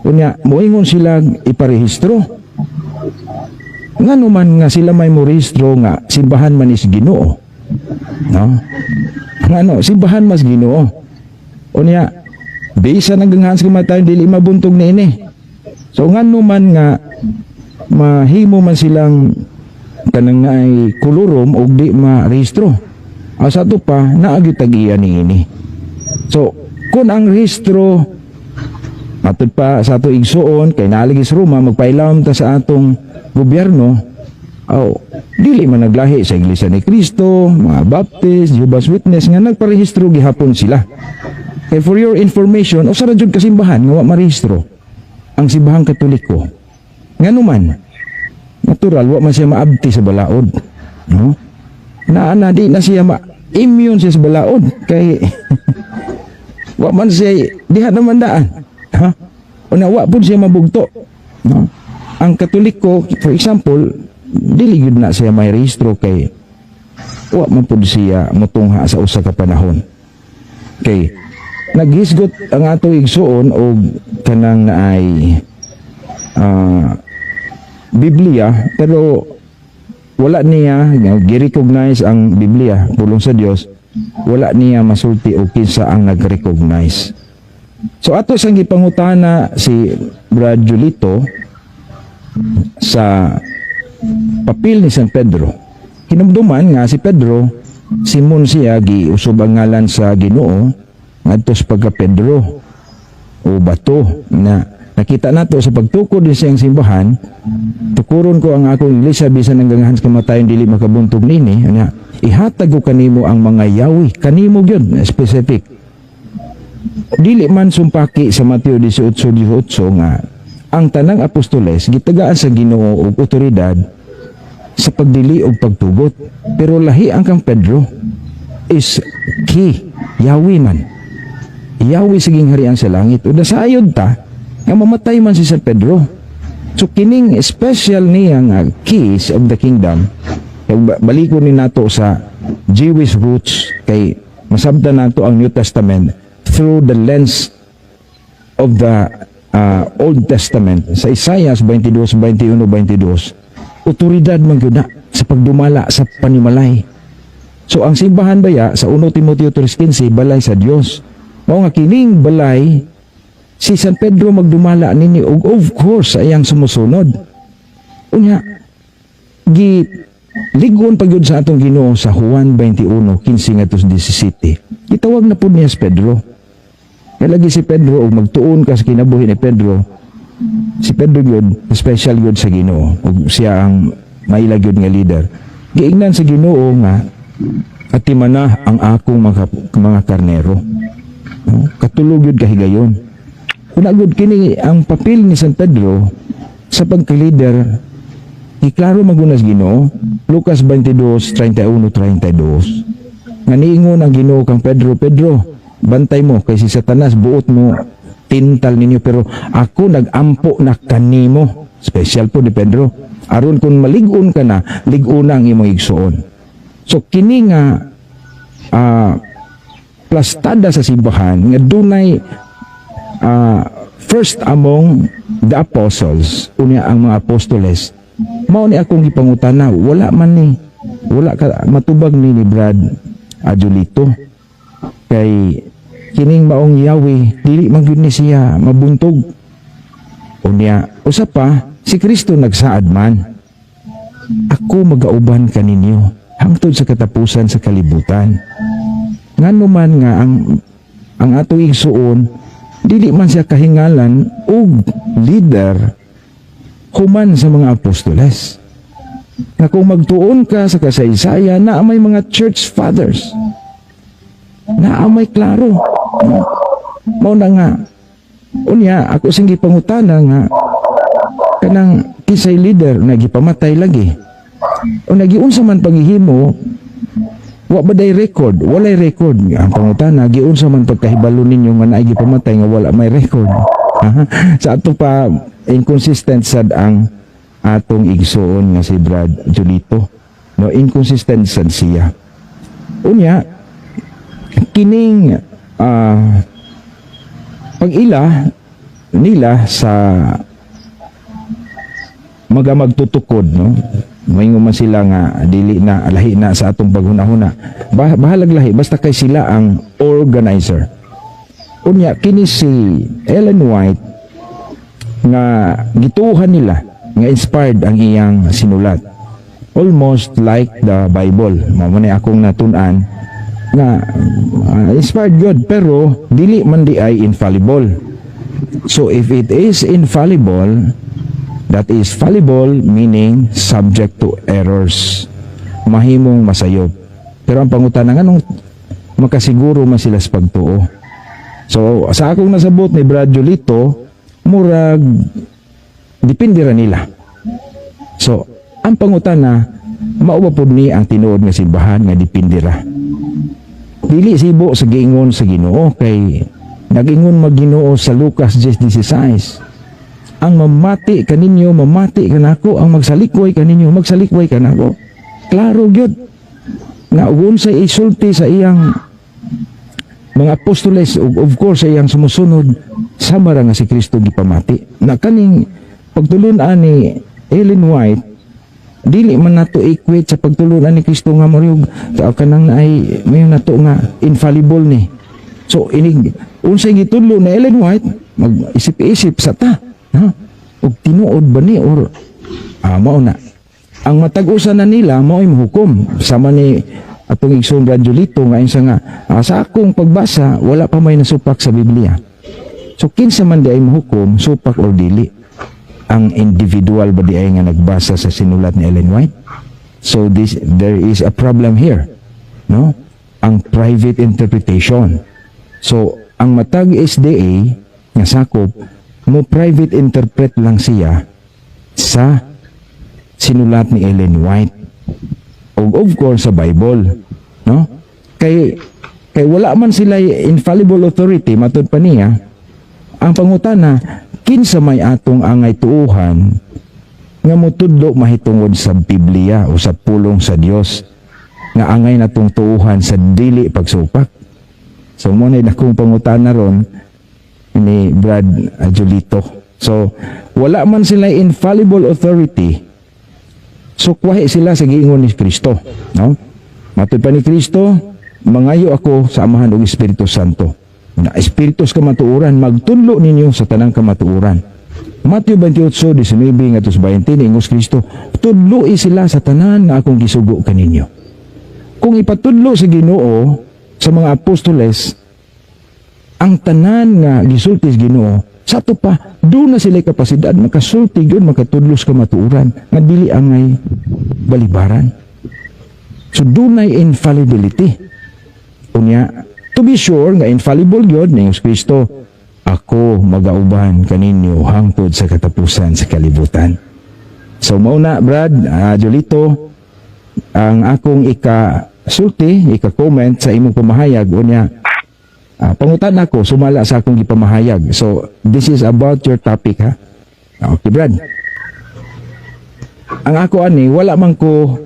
Unya, moingon sila iparehistro. Ngano man nga sila may morehistro nga simbahan man is Ginoo? No? Ngano simbahan mas Ginoo? Unya, bisa naganghan sa kamatayon, dili mabuntog niini. So ngano man nga mahimo man silang kanang naay kolorum og di marehistro? Sa ato pa naa gyud tag-iya niini. So kung ang rehistro matud pa sa ato igsuon kay naalagi sa Roma, magpailawom ta sa atong gobyerno, aw dili man naglahi sa Iglesia ni Cristo, mga Baptist, Jehovah's Witness nga nagparehistro gihapon sila. Kay for your information, usa ra jud ka simbahan nga wa marehistro, ang Simbahang Katoliko. Ngano man? Natural, wa man siya maabti sa balaod, no? Na na di na siya ma immune siya sa balaod kay wa man siya diha naman daan, ha? Una, wa pud siya mabugto, no? Ang Katoliko, for example, dili gyud na siya may rehistro kay wa man pud siya mutungha sa usa ka panahon kay naghisgot ang ato igsuon og kanang naay Biblia, pero wala niya gi-recognize ang Biblia, pulong sa Dios. Wala niya masulti og kinsa ang nag-recognize. So ato sang gipangutana si Brad Julito sa papel ni San Pedro. Hinumduman nga si Pedro, Simon siya, giusob ang ngalan sa Ginoo ngadto sa pagka Pedro o bato na nakita nato sa pagtukod din siyang simbahan, "Tukuron ko ang akong iglesia, bisan ang ganghan sa kamatayon dili makabuntog nini." Anya, "Ihatag ko kanimo ang mga yawi." Kanimo gyud specific. Dili man sumpaki sa Mateo 18:18 nga ang tanang apostoles gitagaan sa Ginoo og otoridad sa pagdili og pagtugot, pero lahi ang kang Pedro is key, yawi man, yawi sa gingharian sa langit. Ug nasayod ta nga mamatay man si San Pedro. So kining special niya nga keys of the kingdom, kay balikon ni nato sa Jewish roots kay masabtan nato ang New Testament through the lens of the Old Testament. Sa Isaiah 22, 21, 22, otoridad man gyud na sa pagdumala sa panimalay. So ang simbahan baya sa 1 Timoteo 3:15, balay sa Dios. Mao nga kining balay, si San Pedro magdumala nini ug of course ayang sumusunod. Unya gi ligon pa gyud sa atong Ginoo sa Juan 21:15 ngadto sa 17. Gitawag na pud niya si Pedro. Kaya lagi si Pedro, ug magtuon ka sa kinabuhi ni Pedro, si Pedro gyud special gyud sa Ginoo ug siya ang maila gyud nga leader. Giingnan sa Ginoo nga, "Atimana ang akong mga karnero." No? Katulog gyud kahigayon. Kuna gud kini ang papel ni San Pedro sa pagka-leader, iklaro magunas Ginoo, Lucas 22:31 32. Nga niingon ang Ginoo kang Pedro, "Pedro, bantay mo kay si Satanas buot mo tintal ninyo, pero ako nagampo na kanimo." Special po ni Pedro. Aron kung malig-on ka na, lig-on na ang imong igsuon. So kini nga plastada sa simbahan nga dunay First among the apostles, unya ang mga apostoles, mao ni akong gipangutana, wala man ni, wala ka matubag ni Brad Julito kay kining maong Yahweh dili man gyud ni siya mabuntog. Unya usa pa, si Kristo nagsaad man, "Ako magauban kaninyo hangtod sa katapusan sa kalibutan." Ngano man nga ang atong igsuon dili man siya kahingalan og leader human sa mga apostoles? Nga kung magtuon ka sa kasaysayan na may mga church fathers na may klaro, no? Mao na nga unya ako sing gipangutana nga kanang kinsay leader na gipamatay lagi o nagiunsa man paghihimo, wa ba day record? Walay record. Ang pangutana, giunsa man pagkahibalo ninyo nga naay gipamatay nga wala may record? Sa ato pa, inconsistent sad ang atong igsuon nga si Brad Julito, no? Inconsistent sad siya. Unya kining pag-ila nila sa mga magtutukod, no, maingon man sila nga dili na lahi na sa atong paghuna-huna. Bahalag lahi, basta kay sila ang organizer. Unya kini si Ellen White nga gituohan nila nga inspired ang iyang sinulat, almost like the Bible. Mao man ni akong natun-an nga inspired God, pero dili man di ay infallible. So if it is infallible, that is fallible, meaning subject to errors, mahimong masayop. Pero ang pangutana, nganong makasiguro man sila sa pagtuo? So sa akong nasabot ni Brad Julito, murag depende ra nila. So ang pangutana, mao ba pud ni ang tinuod nga simbahan nga depende ra? Dili sibo sa giingon sa Ginoo, kay nagingon mag Ginoo sa Lucas 10:16, "Ang mamati kaninyo, mamati kanako. Ang magsalikway kaninyo, magsalikway kanako." Klaro gyud nga unsay isulti sa iyang mga apostoles ug of course sa iyang sumusunod, sama ra nga si Kristo gipamati. Na kaning pagtulun-an ni Ellen White, dili man nato equate sa pagtulun-an ni Kristo nga murag kanang ay may nato nga infallible ni. So inig unsay gitudlo ni Ellen White, mag-isip-isip sa ta, ha, ug tinuod ba ni or mao na ang matag usa na nila mao'y mohukom, sama ni atong igsoon Brad Julito nga insa nga sa akong pagbasa wala pa may nasupak sa Biblia. So kinsa man di ay mohukom, supak or dili? Ang individual ba di ay nga nagbasa sa sinulat ni Ellen White? So this there is a problem here, no? Ang private interpretation. So ang matag SDA nga sakop mo, private interpret lang siya sa sinulat ni Ellen White ug of course sa Bible, no? Kay wala man sila infallible authority matud pa niya. Ang pangutana, kinsa may atong angay tuuhan nga motudlo mahitungod sa Biblia o sa pulong sa Dios nga angay natong tuuhan sa dili pagsupak? So mo na akong pangutana ron ni Brad Julito. So wala man sila infallible authority. So kuwahi sila sa giingon ni Kristo, no? Matud pa ni Kristo, "Mangayo ako sa Amahan og Espiritu Santo." Na Espiritu sa kamatuoran magtudlo ninyo sa tanang kamatuoran. Mateo 28:19 ngadto sa 20, niingon si Kristo, "Tudloi sila sa tanan nga akong gisugo kaninyo." Kung ipatudlo sa Ginoo sa mga apostoles ang tanan nga gisulti sa Ginoo, sa ato pa doon na sila kapasidad makasulti gyud, makatudlo sa kamatuoran nga dili angay balibaran. So dunay infallibility. Unya to be sure nga infallible gyud ni Kristo, "Ako magauban kaninyo hangtod sa katapusan sa kalibutan." So mao na, Brad Jolito, ang akong ika sulti, ika comment sa imong pamahayag. Unya pangutan ako sumala sa akong gipamahayag. So this is about your topic, ha. Okay, Brad. Ang ako ani, wala man ko,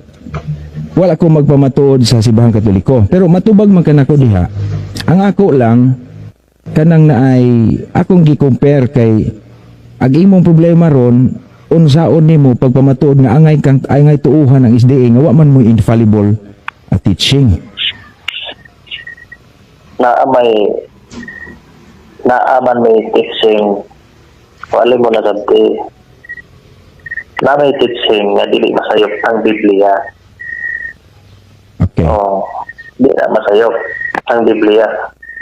wala ko magpamatuod sa Simbahang Katoliko. Pero matubag man kanako diha. Ang ako lang Kanang naay akong gi-compare kay ag imong problema ron, unsaon nimo pagpamatuod nga angay kang angay tuuhan ang SDA nga wa man mo infallible a teaching? Naa man may teaching, wala mo na sabti na may teaching nga dili masayop ang Biblia. Oh, di na masayop ang Biblia.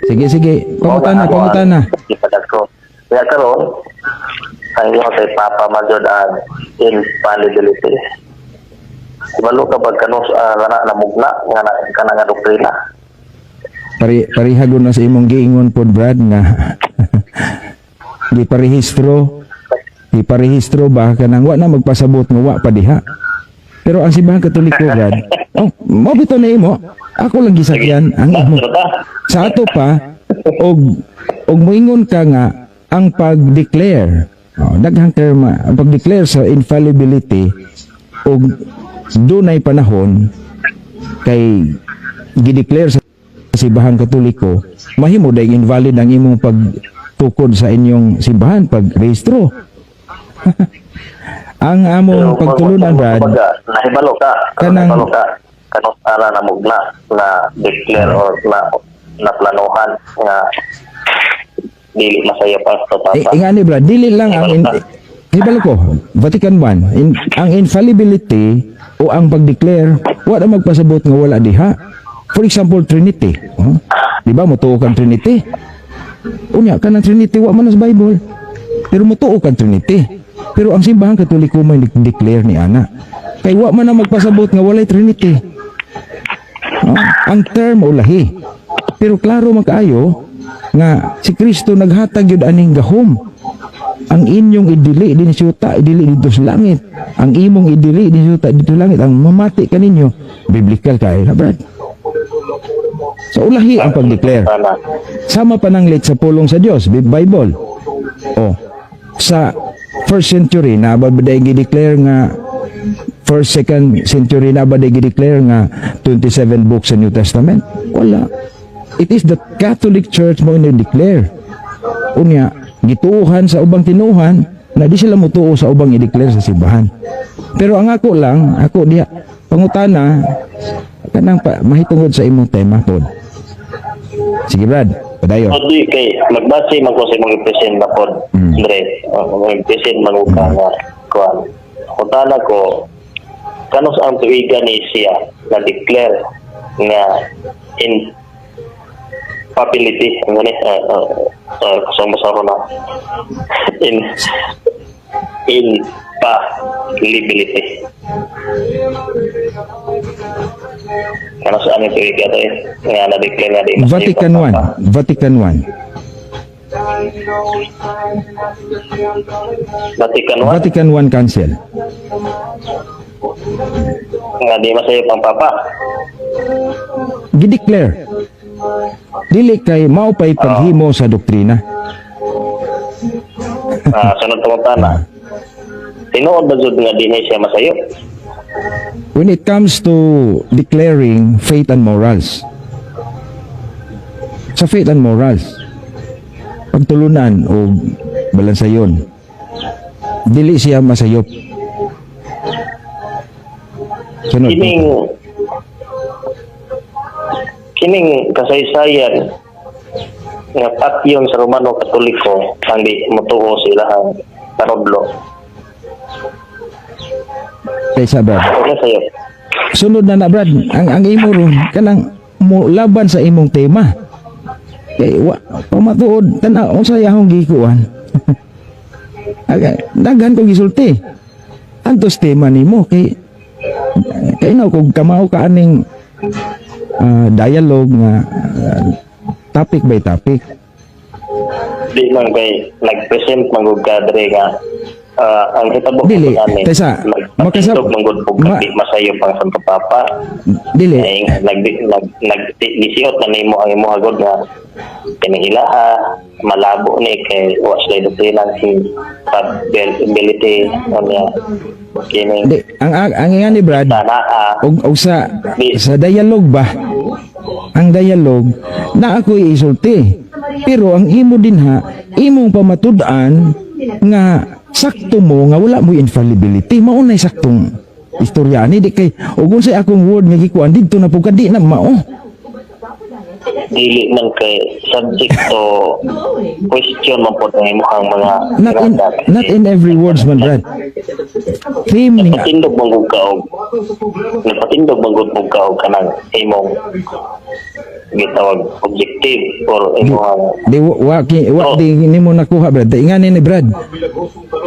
Sige, sige. Pangutana, pangutana. Ipadag ko. Kaya karon, ang iyong kay Papa man jud ang infallibility. Kabalo ka pag kanus nga namugna nga na, kana nga doktrina? Parihagon na sa imong giingon pod, Brad, nga giparehistro ba kanang wa na magpasabot nga wa pa diha. Pero ang Simbahan Katoliko, Brad, oh, mao bitaw na imo. Ako lang gisakyan ang imo. Ano ba? Sa ato pa og moingon ka nga ang pag-declare, oh, daghang term, ang pag-declare sa infallibility og dunay panahon kay gideclare sa Simbahan Katoliko, mahimo day invalid ang imong pagtukod sa inyong simbahan pag rehistro. Ang among pagtulunan, Brad, Kumbaga, nahibalo ka, nahibalo ka kanus ara namugna na declare or na naplanuhan nga dili masayop ang sa Papa. Ingani, Brad, dili lang ang hibalo ko, Vatican I, ang infallibility o ang pag-declare, wala magpasabot nga wala diha. For example, Trinity. Oh? Di ba motuo kang Trinity? Unya kanang Trinity wa man sa Bible. Pero motuo kang Trinity. Pero ang Simbahan Katoliko may declare ni ana. Kay wa man ang magpasabot nga walay Trinity. Oh, ang term ulahi. Pero klaro man kaayo nga si Kristo naghatag yun aning gahom. Ang inyong idili din sa yuta, idili dito sa langit. Ang imong idili din sa yuta, dito sa langit. Ang mamati kaninyo, biblical kaayo na, Brad. So ulahi ang pag-declare. Sana. Sama pananglit sa pulong sa Dios, Bible. Oh, sa first century na ba ba gi-declare nga first, second century na ba gi-declare nga 27 books sa New Testament? Wala. It is the Catholic Church mo ni-declare. Unya, gituuhan sa ubang tinuhan na di sila mutuo sa ubang i-declare sa simbahan. Pero ang ako lang, ako diha, pangutana, kanang pa, mahitungod sa imong tema pod. Sige, Brad, padayon. O di kay magbase man ko sa imong i-present na pod. Dre, oh, mag-present man ko ka nga kuan. Pangutana ko, kanus ang tuiga ni siya na declare nga infallibility ang gani kasama na infallibility, kanus ang tuiga to eh, nga na declare nga di masayop Vatican ang I, Papa? Vatican I. Vatican I. Vatican I Council. Nga di masayop ang Papa? Gideclare. Dili kay mao pay paghimo sa doktrina. Ah, sunod pangutana. Tinuod ba jud nga di siya masayop? When it comes to declaring faith and morals. Sa faith and morals, pagtulunan o balansayon, dili siya masayop. Sunod. Kining kasaysayan nga patyon sa Romano Katoliko ang di motuo sa ilahang panudlo. Kaysa, Brad. Ano sayop? Sunod na na, Brad, ang imo ron kanang mo laban sa imong tema. Kay wa pamatuod tan-aw unsa yahong gikuan. Aga, daghan ko gisulti. Antos tema nimo kay kay na kung kamao ka aning dialogue nga topic by topic. Di man kay nag-present man gud ka diri nga ang hitabo Dili, ko kani tesa, nagpatindog man gud og di masayop ang Santo Papa. Dili. Ay, nag nag nag gisiot na nimo ang imo hagod nga kining ilaha malabo ni kay wa sila doktrina si ability ano kining Di, ang nga ni Brad, tanaa. og sa dialogue ba, ang dialogue na ako isulti. Pero ang imo dinha, imong pamatud-an nga sakto mo nga wala mo infallibility. Mao nay saktong istorya ani, di kay ug unsay akong word nga gikuan didto na pud ka, di na mao. Dili man kay subject to question man po ang imong mga Not in not in every words man, Brad. Theme ni nga Nagpatindog man gud ka og kanang imong gitawag objective or imong Di wa ki wa di nimo nakuha, Brad. Di ingani ni Brad.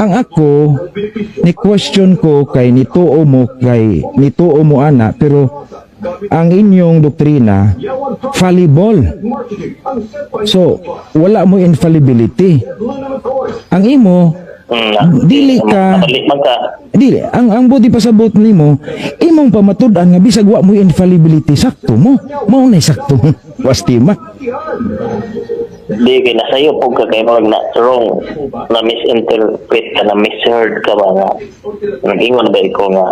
Ang ako ni question ko kay nituo mo ana, pero ang inyong doktrina fallible. So wala mo infallibility. Ang imo dili ka Dili man ka dili ang buti pasabot nimo, imong pamatud-an nga bisag wa mo infallibility, sakto mo. Mao na sakto. Wastima. Di kay nasayo pug ka kay murag na wrong, na misinterpret ka, na misheard ka ba nga nag-ingon ba ikaw nga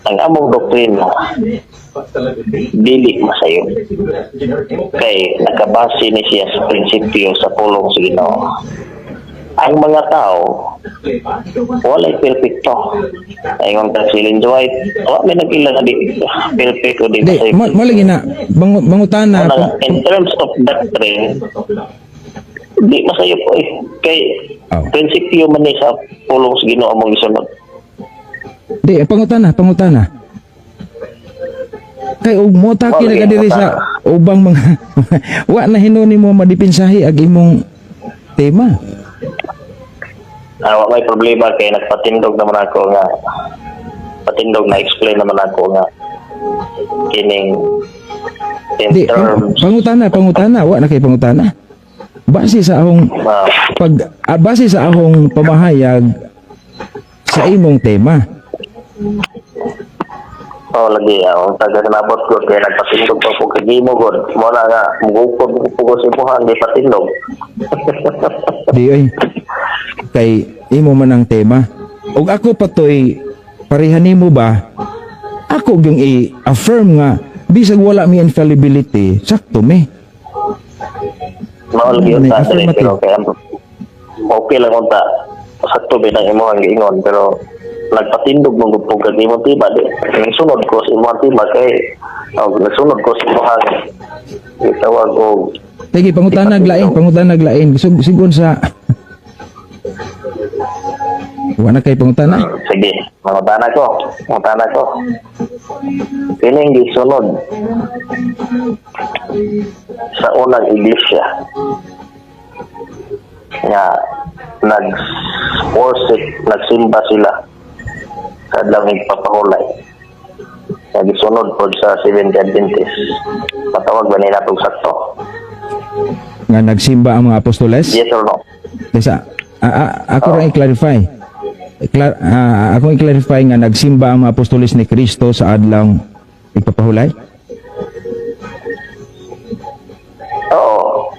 ang among doktrina dili masayo kay nakabase ni siya sa prinsipyo sa pulong sa Ginoo. Ang mga tao walay perpekto. Ingon ka si Ellen White, wa may nag-ila nga di perfect o di Di masayo. mo lagi na bangutana. Wala nga, in terms of doctrine, di masayo po eh. Kay prinsipyo man ni sa pulong sa Ginoo mong isunod. Di pangutana, pangutana. Kay og mo ta Wala kina ka gyud diri sa ubang mga wa na hinuon nimo madipinsahi ag imong tema. Ah, wa may problema kay nagpatindog naman ako nga patindog na explain naman ako nga kining in Di terms pangutana, pangutana, wa na kay pangutana. Base sa akong pag base sa akong pamahayag sa imong tema. Oh, lagi ang taga nabot ko kay nagpatindog pa po kay Gimo god. Mo na nga mugukod ko sa imuha di patindog. Di oy. Kay imo man ang tema. Ug ako patoy pareha nimo ba? Ako gyung i-affirm nga bisag wala mi infallibility, sakto mi. Mao lagi Ano, unta diri affirmative. pero kay okay lang unta, sakto ba nang imong giingon, pero nagpatindog mong gud kag imong tiba di nagsunod ko sa imong tiba kay oh, nagsunod ko sa imong gitawag og Sige, pangutana lain, pangutana lain. Sigon sa Wala kay pangutana. Sige, mangutana ko, mangutana ko. Kining gisunod sa unang iglesia nga nag-worship, nagsimba sila sa adlaw nagpapahulay nga gisunod pod sa Seventh Adventist. Patawag ba nila itong sakto? Nga nagsimba ang mga apostoles? Yes or no? Kaysa ako ra i-clarify. Ako i-clarify nga nagsimba ang mga apostoles ni Kristo sa adlaw igpapahulay. Oo.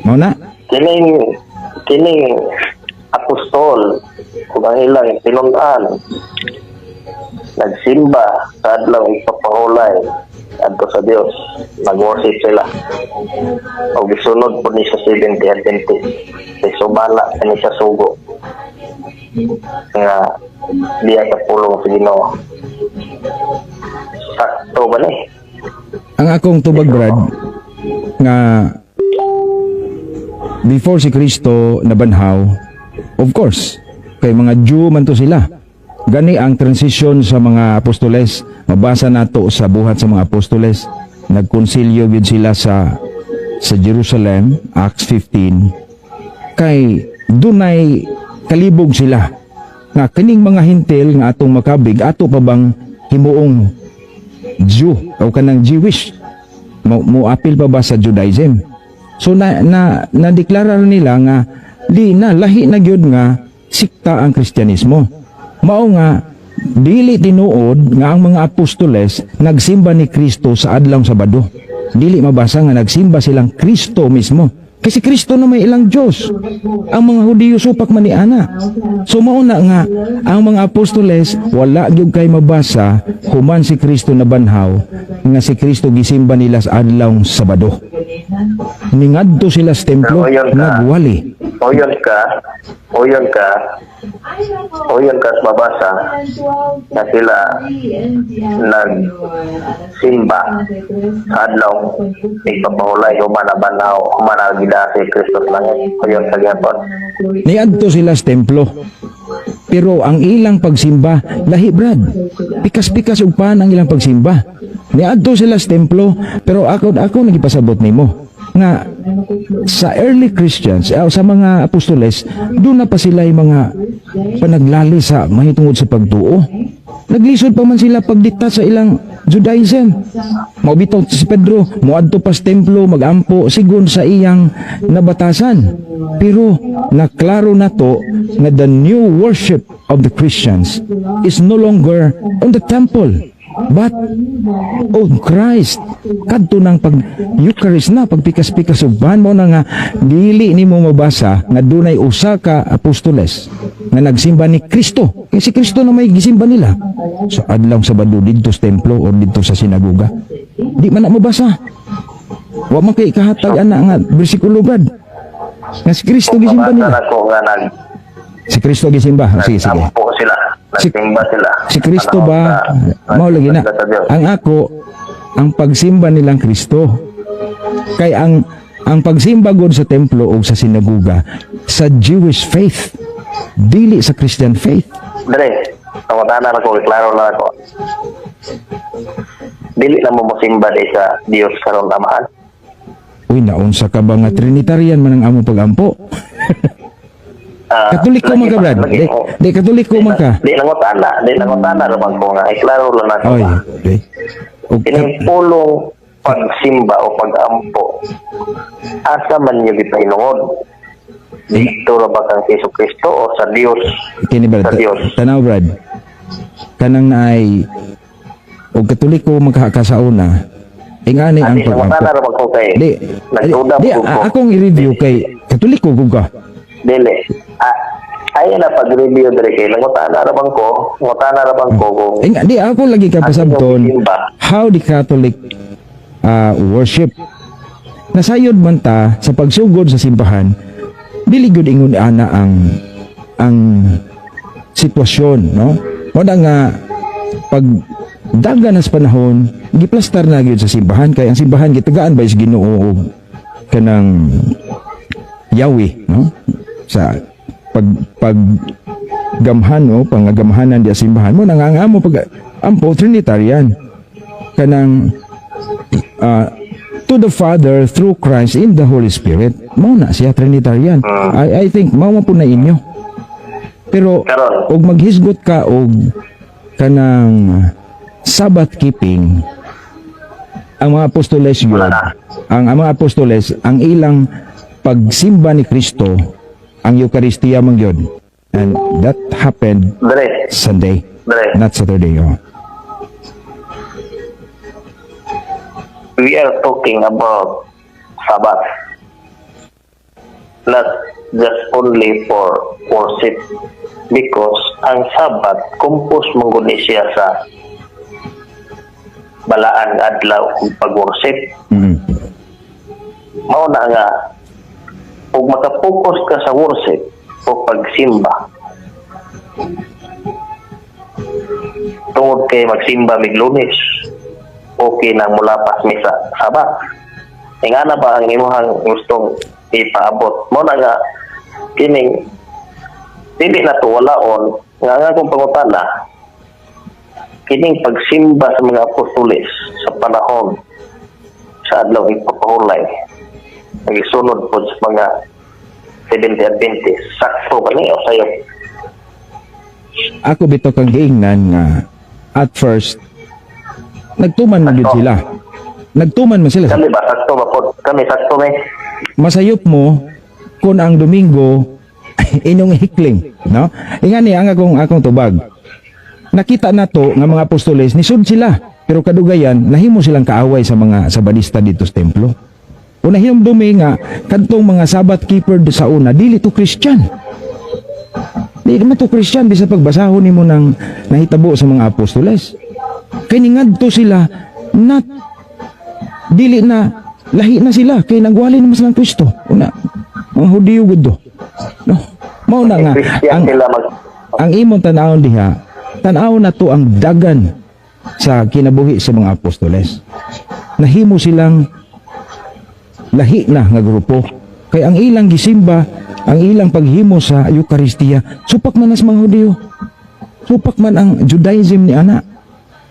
Mao na. Kining apostol kung ang ilang tinun-an nagsimba sa adlaw ipapahulay adto sa Dios, nag-worship sila o gisunod po ni sa Seventh Day Adventist kay sumala kani sa sugo nga diya sa pulong sa Ginoo, sakto ba ni? Ang akong tubag, Brad, nga before si Kristo nabanhaw, of course, kay mga Jew man to sila. Gani ang transition sa mga apostoles, mabasa nato sa Buhat sa mga Apostoles, nagkonsilyo gyud sila sa Jerusalem, Acts 15, kay dunay kalibog sila nga kining mga Hentil nga atong makabig, ato pa bang himuong Jew o kanang Jewish, mo apil pa ba sa Judaism? So na na nadeklara nila nga di na, lahi na gyud nga sikta ang Kristyanismo. Mao nga dili tinuod nga ang mga apostoles nagsimba ni Kristo sa adlaw Sabado. Dili mabasa nga nagsimba silang Kristo mismo. Kasi Kristo na may ilang Diyos. Ang mga Hudiyo supak man ni ana. So mauna nga ang mga apostoles, wala gyud kay mabasa human si Kristo nabanhaw nga si Kristo gisimba nila sa adlawng Sabado. Ningadto sila sa templo, Pero yun ka. Nagwali. Uyon ka, uyon ka, uyon ka sa mabasa na sila nagsimba sa adlaw igpapahulay human na banhaw, human na gida si Kristo sa langit. Uyon sa gihapon. Niadto sila sa templo. Pero ang ilang pagsimba, lahi, brad. Pikas-pikas ug paan ang ilang pagsimba. Niadto sila sa templo, pero ako nagipasabot nimo nga sa early Christians, sa mga apostoles, doon na pa sila yung mga panaglali sa mahitungod sa pagtuo. Naglisod pa man sila pagdikta sa ilang Judaism. Mao bitaw si Pedro, moadto pa sa templo, magampo sigon sa iyang nabatasan. Pero naklaro na to nga the new worship of the Christians is no longer on the temple but on Christ. Kadto nang pag Eucharist na, pagpikas-pikas ug ban mo na nga dili nimo mabasa nga dunay usa ka apostoles nga nagsimba ni Kristo. Kay si Kristo na may gisimba nila sa adlaw Sabado didto sa templo o didto sa sinagoga. Di man na mabasa. Wa man kay kahatag ana nga bersikulo, brad, nga si Kristo gisimba Mabasa nila. Na ko nga nag Si Kristo gisimba. Sige, sige. Nagtampo sila. Nagsimba sila. Si Kristo ba, mao lagi na. Sa Diyos. Ang ako, ang pagsimba nilang Kristo. Kay ang pagsimba god sa templo o sa sinagoga sa Jewish faith, dili sa Christian faith. Dre, pangutana na ko, klaro na ako. Dili na mo mosimba di sa Dios karon Amahan? Uy, naunsa ka ba nga Trinitarian man ang among pagampo? Ah, Katoliko man ka, brad. lagi, Di, oh. di Katoliko man ka. Di nangutana raman ko nga, iklaro lang na Oy, ba? okay. Og Kining pulong pagsimba o pagampo, asa man niyo gipahinungod? Dito ra ba kang Jesu Kristo o sa Dios? Kini, brad, Sa Dios. Tanaw, brad. Kanang naay og Katoliko magkakasauna. Ingani ang Di pagampo. nangutana ra man ko kay Di, nagduda di, po ko. Akong i-review kay Katoliko gud ka. Dili. Ah, ay na pag-review dire kay nangutana ra bang ko kung Eh, nga, di ako lagi ka pasabton Ano yung simba? how the Catholic worship. Nasayod man ta sa pagsugod sa simbahan, dili gyud ingon ana ang sitwasyon, no? Mo na nga pag daga na sa panahon, giplastar na gyud sa simbahan kay ang simbahan gitagaan ba is Ginoo og kanang Yahweh, no? Sa pag pag gamhan, no, pangagamhanan di simbahan mo na nga ang amo pag ampo Trinitarian, kanang to the Father through Christ in the Holy Spirit. Mao na siya Trinitarian. I think mao man po na inyo, pero Karon. Og maghisgot ka og kanang Sabbath keeping, ang mga apostoles yun, Wala na. ang mga apostoles, ang ilang pagsimba ni Kristo, ang Eucharistia man yun. And that happened Dre, Sunday, Dre. Not Saturday. Oh. We are talking about Sabbath. Not just only for worship. Because ang Sabbath, compose man gud ni siya sa balaan nga adlaw ug pag-worship. Mao na nga ug makapokus ka sa worship o pagsimba tungod kay magsimba mig Lunes, okay nang mulapas mi sa Sabat. Ingana ba ang imuhang gustong ipaabot mo na nga kining dili na to walaon nga nga kung pangutana kining pagsimba sa mga apostoles sa panahon sa adlaw ipapahulay nagisunod po sa mga Seventh Adventist, sakto ba ni o sayo? Ako bitaw kang giingnan nga at first nagtuman man gyud sila. Nagtuman man sila. Kami ba sakto ba po kami, sakto me? Masayop mo kung ang Domingo inyong hikling, no? Ingani ang akong tubag. Nakita na to nga mga apostoles nisud sila, pero kadugayan nahimo silang kaaway sa mga Sabadista dito sa templo. Una hinumdumi nga kadtong mga Sabbath keeper sa una, dili to Christian. Dili man to Christian bisa pagbasahon nimo ng nahitabo sa mga apostoles. Kay ningadto sila not dili na, lahi na sila kay nagwali naman silang Kristo. Una mga Hudiyo gud do. No. Mao na nga Christian ang sila mag ang imong tan-awon diha, tan-awon na to ang dagan sa kinabuhi sa mga apostoles. Nahimo silang lahi na nga grupo. Kay ang ilang gisimba, ang ilang paghimo sa Eucharistia, supak man as mga Hudiyo. Supak man ang Judaism ni ana.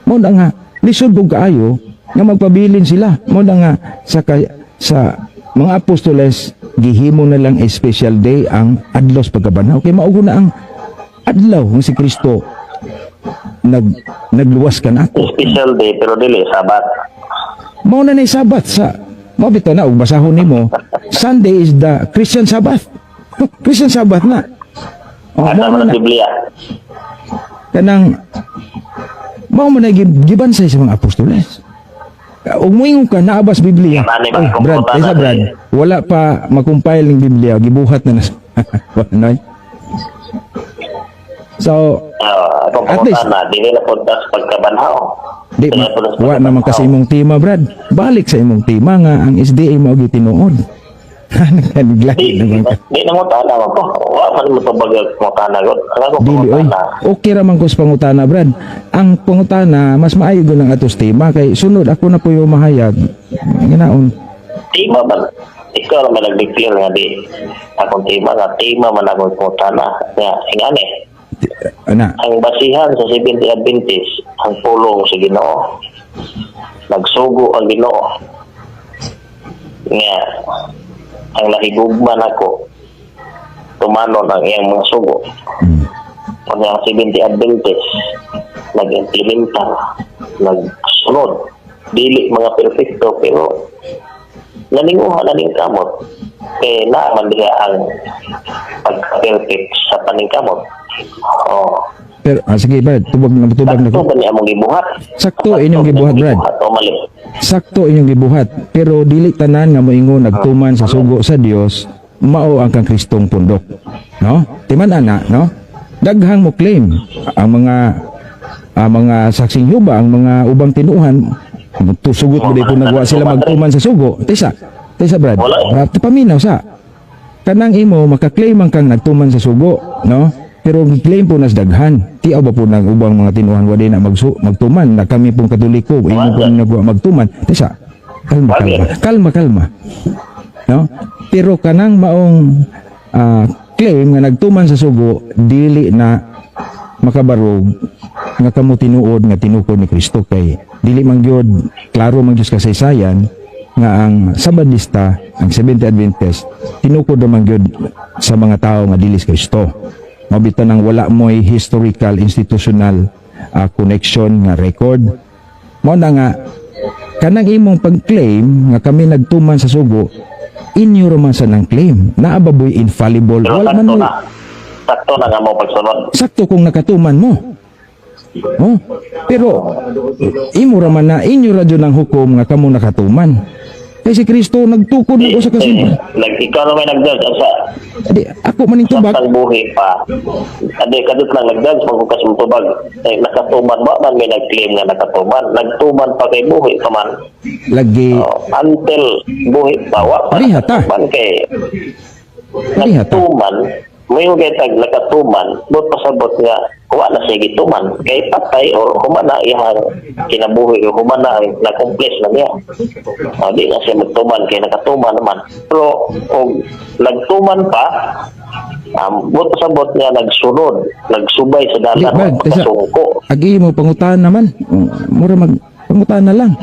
Mao na nga lisod og kaayo nga magpabilin sila. Mao na nga sa mga apostoles, gihimo na lang a special day ang adlaw sa pagkabanhaw kay mao na ang adlaw nga si Kristo nagluwas kanato. Special day pero dili Sabat. Mao na nay Sabat sa mao bitaw na, ug basahon nimo, Sunday is the Christian Sabbath. Christian Sabbath na. Oh, Asa mao man na ang na. Biblia. Kanang mao man na gibansay sa mga apostoles. Ug moingon ka naabas Biblia. Ano ba, Oy, Brad, kung isa Brad, wala pa makompile ng Biblia, gibuhat na na. Noy. So, Kung At least- pangutana, dili na punta sa pagkabanhaw. Di Dili ma, na punta sa wa naman kasi pagkabanhaw. imong tema, Brad. Balik sa imong tema nga ang SDA mao gitinuod. Naglahi Di, naman ka. di na ngutana man ko. Wa man mo tubag ngutana gud. Ang ako Dili oy. pangutana. Okay ra man ko sa pangutana, Brad. Ang pangutana mas maayo gyud ang atos tema kay sunod ako na po yung mahayag. Ginaon. Tema man. Ikaw naman nag-declare nga di akong tema nga tema man akong pangutana. Nga ingani. Ana, Ang basihan sa Seventh Adventist, ang pulong sa Ginoo. Nagsugo ang Ginoo. Nga ang nahigugma nako tumanon ang iyang mga sugo. Kung ang Seventh Adventist nag-implementa, nagsunod, dili mga perfecto pero naninguha na ning kamot kay naa man diha ang pagka-perfect sa paningkamot. Oh. Pero sige Brad, tubag na tubag na Sakto ko. ba niya among gibuhat? Sakto inyong ba gibuhat, niya Brad. gibuhat o mali? Sakto inyong gibuhat, pero dili tanan nga moingon nagtuman sa sugo sa Dios mao ang kang Kristong pundok. No? Timan ana, no? Daghang mo claim ang mga saksing Huba, ang mga ubang tinuhan, tusugot mo di po nagwa sila magtuman sa sugo. Tisa, tisa Brad. Wala eh. Brad, paminaw sa. Kanang imo maka-claim ang kang nagtuman sa sugo, no? Pero claim po nas daghan. Tiaw ba po ng ubang mga tinuhan wa na magtuman na kami pong Katoliko, imo po nagwa magtuman. Tisa. Kalma, kalma. Kalma, kalma. No? Pero kanang maong claim nga nagtuman sa sugo, dili na makabarog nga kamo tinuod nga tinukod ni Kristo kay dili man gyud klaro man gyud sa kasaysayan nga ang Sabadista, ang Seventh Adventist, tinukod naman gyud sa mga tao nga dili sa Kristo. Mabita nang wala mo'y historical institutional connection nga record. Mao na nga kanang imong pag-claim nga kami nagtuman sa sugo, inyo ra man sa nang claim. Naa ba boy infallible? Pero Wala man sakto mo'y na. Sakto na nga mo pagsunod. Sakto kung nakatuman mo. Oh, pero imo ra man na, inyo ra jud ang hukom nga kamo nakatuman. Kay si Kristo nagtukod na ko sa kasimba. Eh, ikaw na may nag-judge sa Di ako maning tubag. samtang buhi pa. Adi kadto lang nag-judge pag kas mo tubag. Eh, nakatuman ba man may nag-claim nga nakatuman. Nagtuman pa kay buhi pa man. Lagi. Oh, until buhi pa wa pa Pareha ta. nakatuman kay Pareha ta. nagtuman may yung tag nakatuman but pasabot nga wa na siya gituman kay patay or humana iyang kinabuhi o humana ang na-accomplish na niya. O, di na siya magtuman kay nakatuman naman, pero og nagtuman pa but pasabot nga nagsunod, nagsubay sa Di dalan ba, o tesa, pasungko. Agi mo pangutan naman. Mura mag pangutan na lang.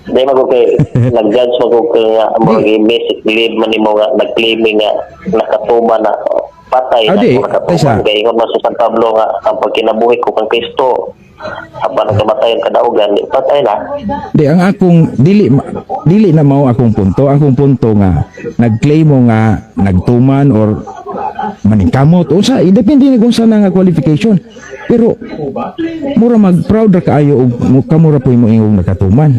Di man ko kay nag-judge man ko kay nga mo mislead man nimo nga nag-claim nga nakatuman na, patay Ah, na di, kung nakatuman tesa. kay ingon man sa San Pablo nga ang pagkinabuhi ko kang Kristo apan ang kamatayon kadaugan, di patay na. Di ang akong dili dili na mao akong punto. Akong punto nga nag-claim mo nga nagtuman or maningkamot unsa, depende na kung sa nga qualification. Pero mura mag proud ra kaayo og kamura po mo ingong nakatuman.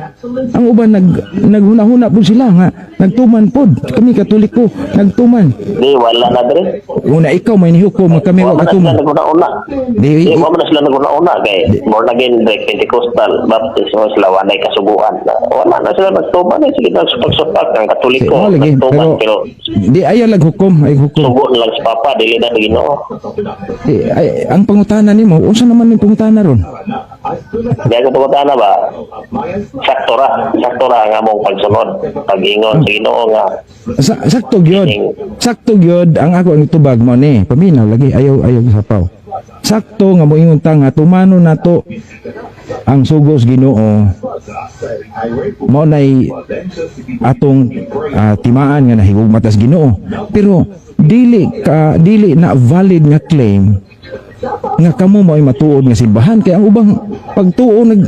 Ang uban naghuna-huna po sila nga nagtuman pod. Kami Katoliko nagtuman. Di, wala na dire. Una ikaw may nihukom nga kami wa Wa man na sila katuman. naguna-una. Di, Di, wa man na sila naguna-una kay born again, like Pentecostal, Baptist, mo sila walay kasuguan. Wala na sila nagtuman eh. Sige, nagsupak-supak ang Katoliko, mo lagi, nagtuman, pero pero di ayaw lag hukom, ay hukom. Sugo na lang sa Papa, dili na sa Ginoo. Di, ay, ang pangutana nimo, unsa naman yung pangutana ron? Di ako pangutana ba? Sakto ra ang among pagsunod. Pag-ingon sa Ginoo nga Sakto gyud. Sakto gyud ang ako ang itubag mo ni. Paminaw lagi, ayaw ayaw sapaw. Sakto nga moingon ta nga tumano nato ang sugos Ginoo, mao nay atong timaan nga nahigugma tas Ginoo. Pero dili ka dili na valid nga claim nga kamo mo'y matuod nga simbahan kay ang ubang pagtuo nag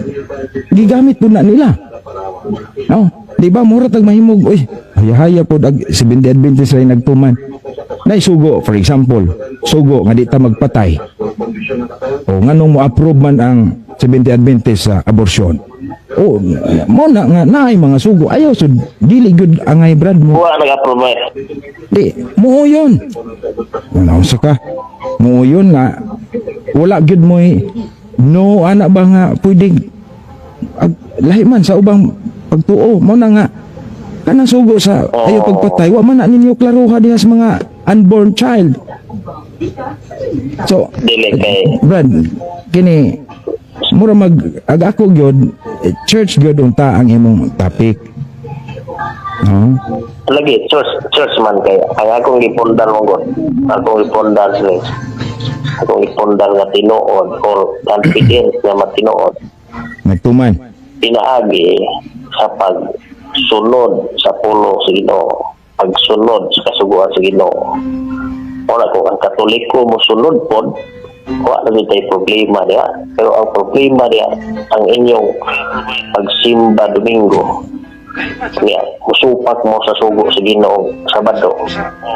gigamit po na nila. No, di ba mura tag mahimog, oy, haya-haya pod ag Seventh Adventist ray nagtuman. Nay sugo, for example, sugo nga di ta magpatay. O nganong mo approve man ang Seventh Adventist sa abortion? O mo na nga naay mga sugo, ayaw sud dili gyud angay, Brad, mo. Wa nag-approve eh. Di, muo yun. Ano sa ka? Muo yun nga wala gyud mo'y no ana ba nga pwede lahi man sa ubang pagtuo mo na nga kanang sugo sa ayaw pagpatay, wa man na ninyo klaruha diha sa mga unborn child. So Dili kay Brad, kini mura mag ag ako gyud, eh, church gyud unta ang imong topic. No? Lagi church church man kay ang akong gipundan mo god. Akong gipundan sila. Akong gipundan nga tinuod or confidence nga matinuod. Nagtuman. Pinaagi sa pagsunod sa pulong sa Ginoo, pagsunod sa kasuguan sa Ginoo. Wala kung ang Katoliko mosunod pod, wala na tay problema diya. Pero ang problema diya, ang inyong pagsimba Domingo, niya, musupak mo sa sugo sa Ginoo Sabado.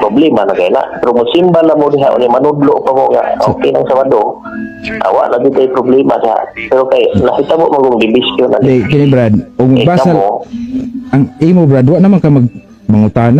Problema na kay na. Pero mosimba lang mo diha, unya manudlo pa mo nga, okay ng Sabado, awa na tay problema sa. Pero kay nakita mo magong dibisyo na Di, kini Brad, ug Eh, basa kamo, ang imo, Brad, wa naman ka mag mangutana.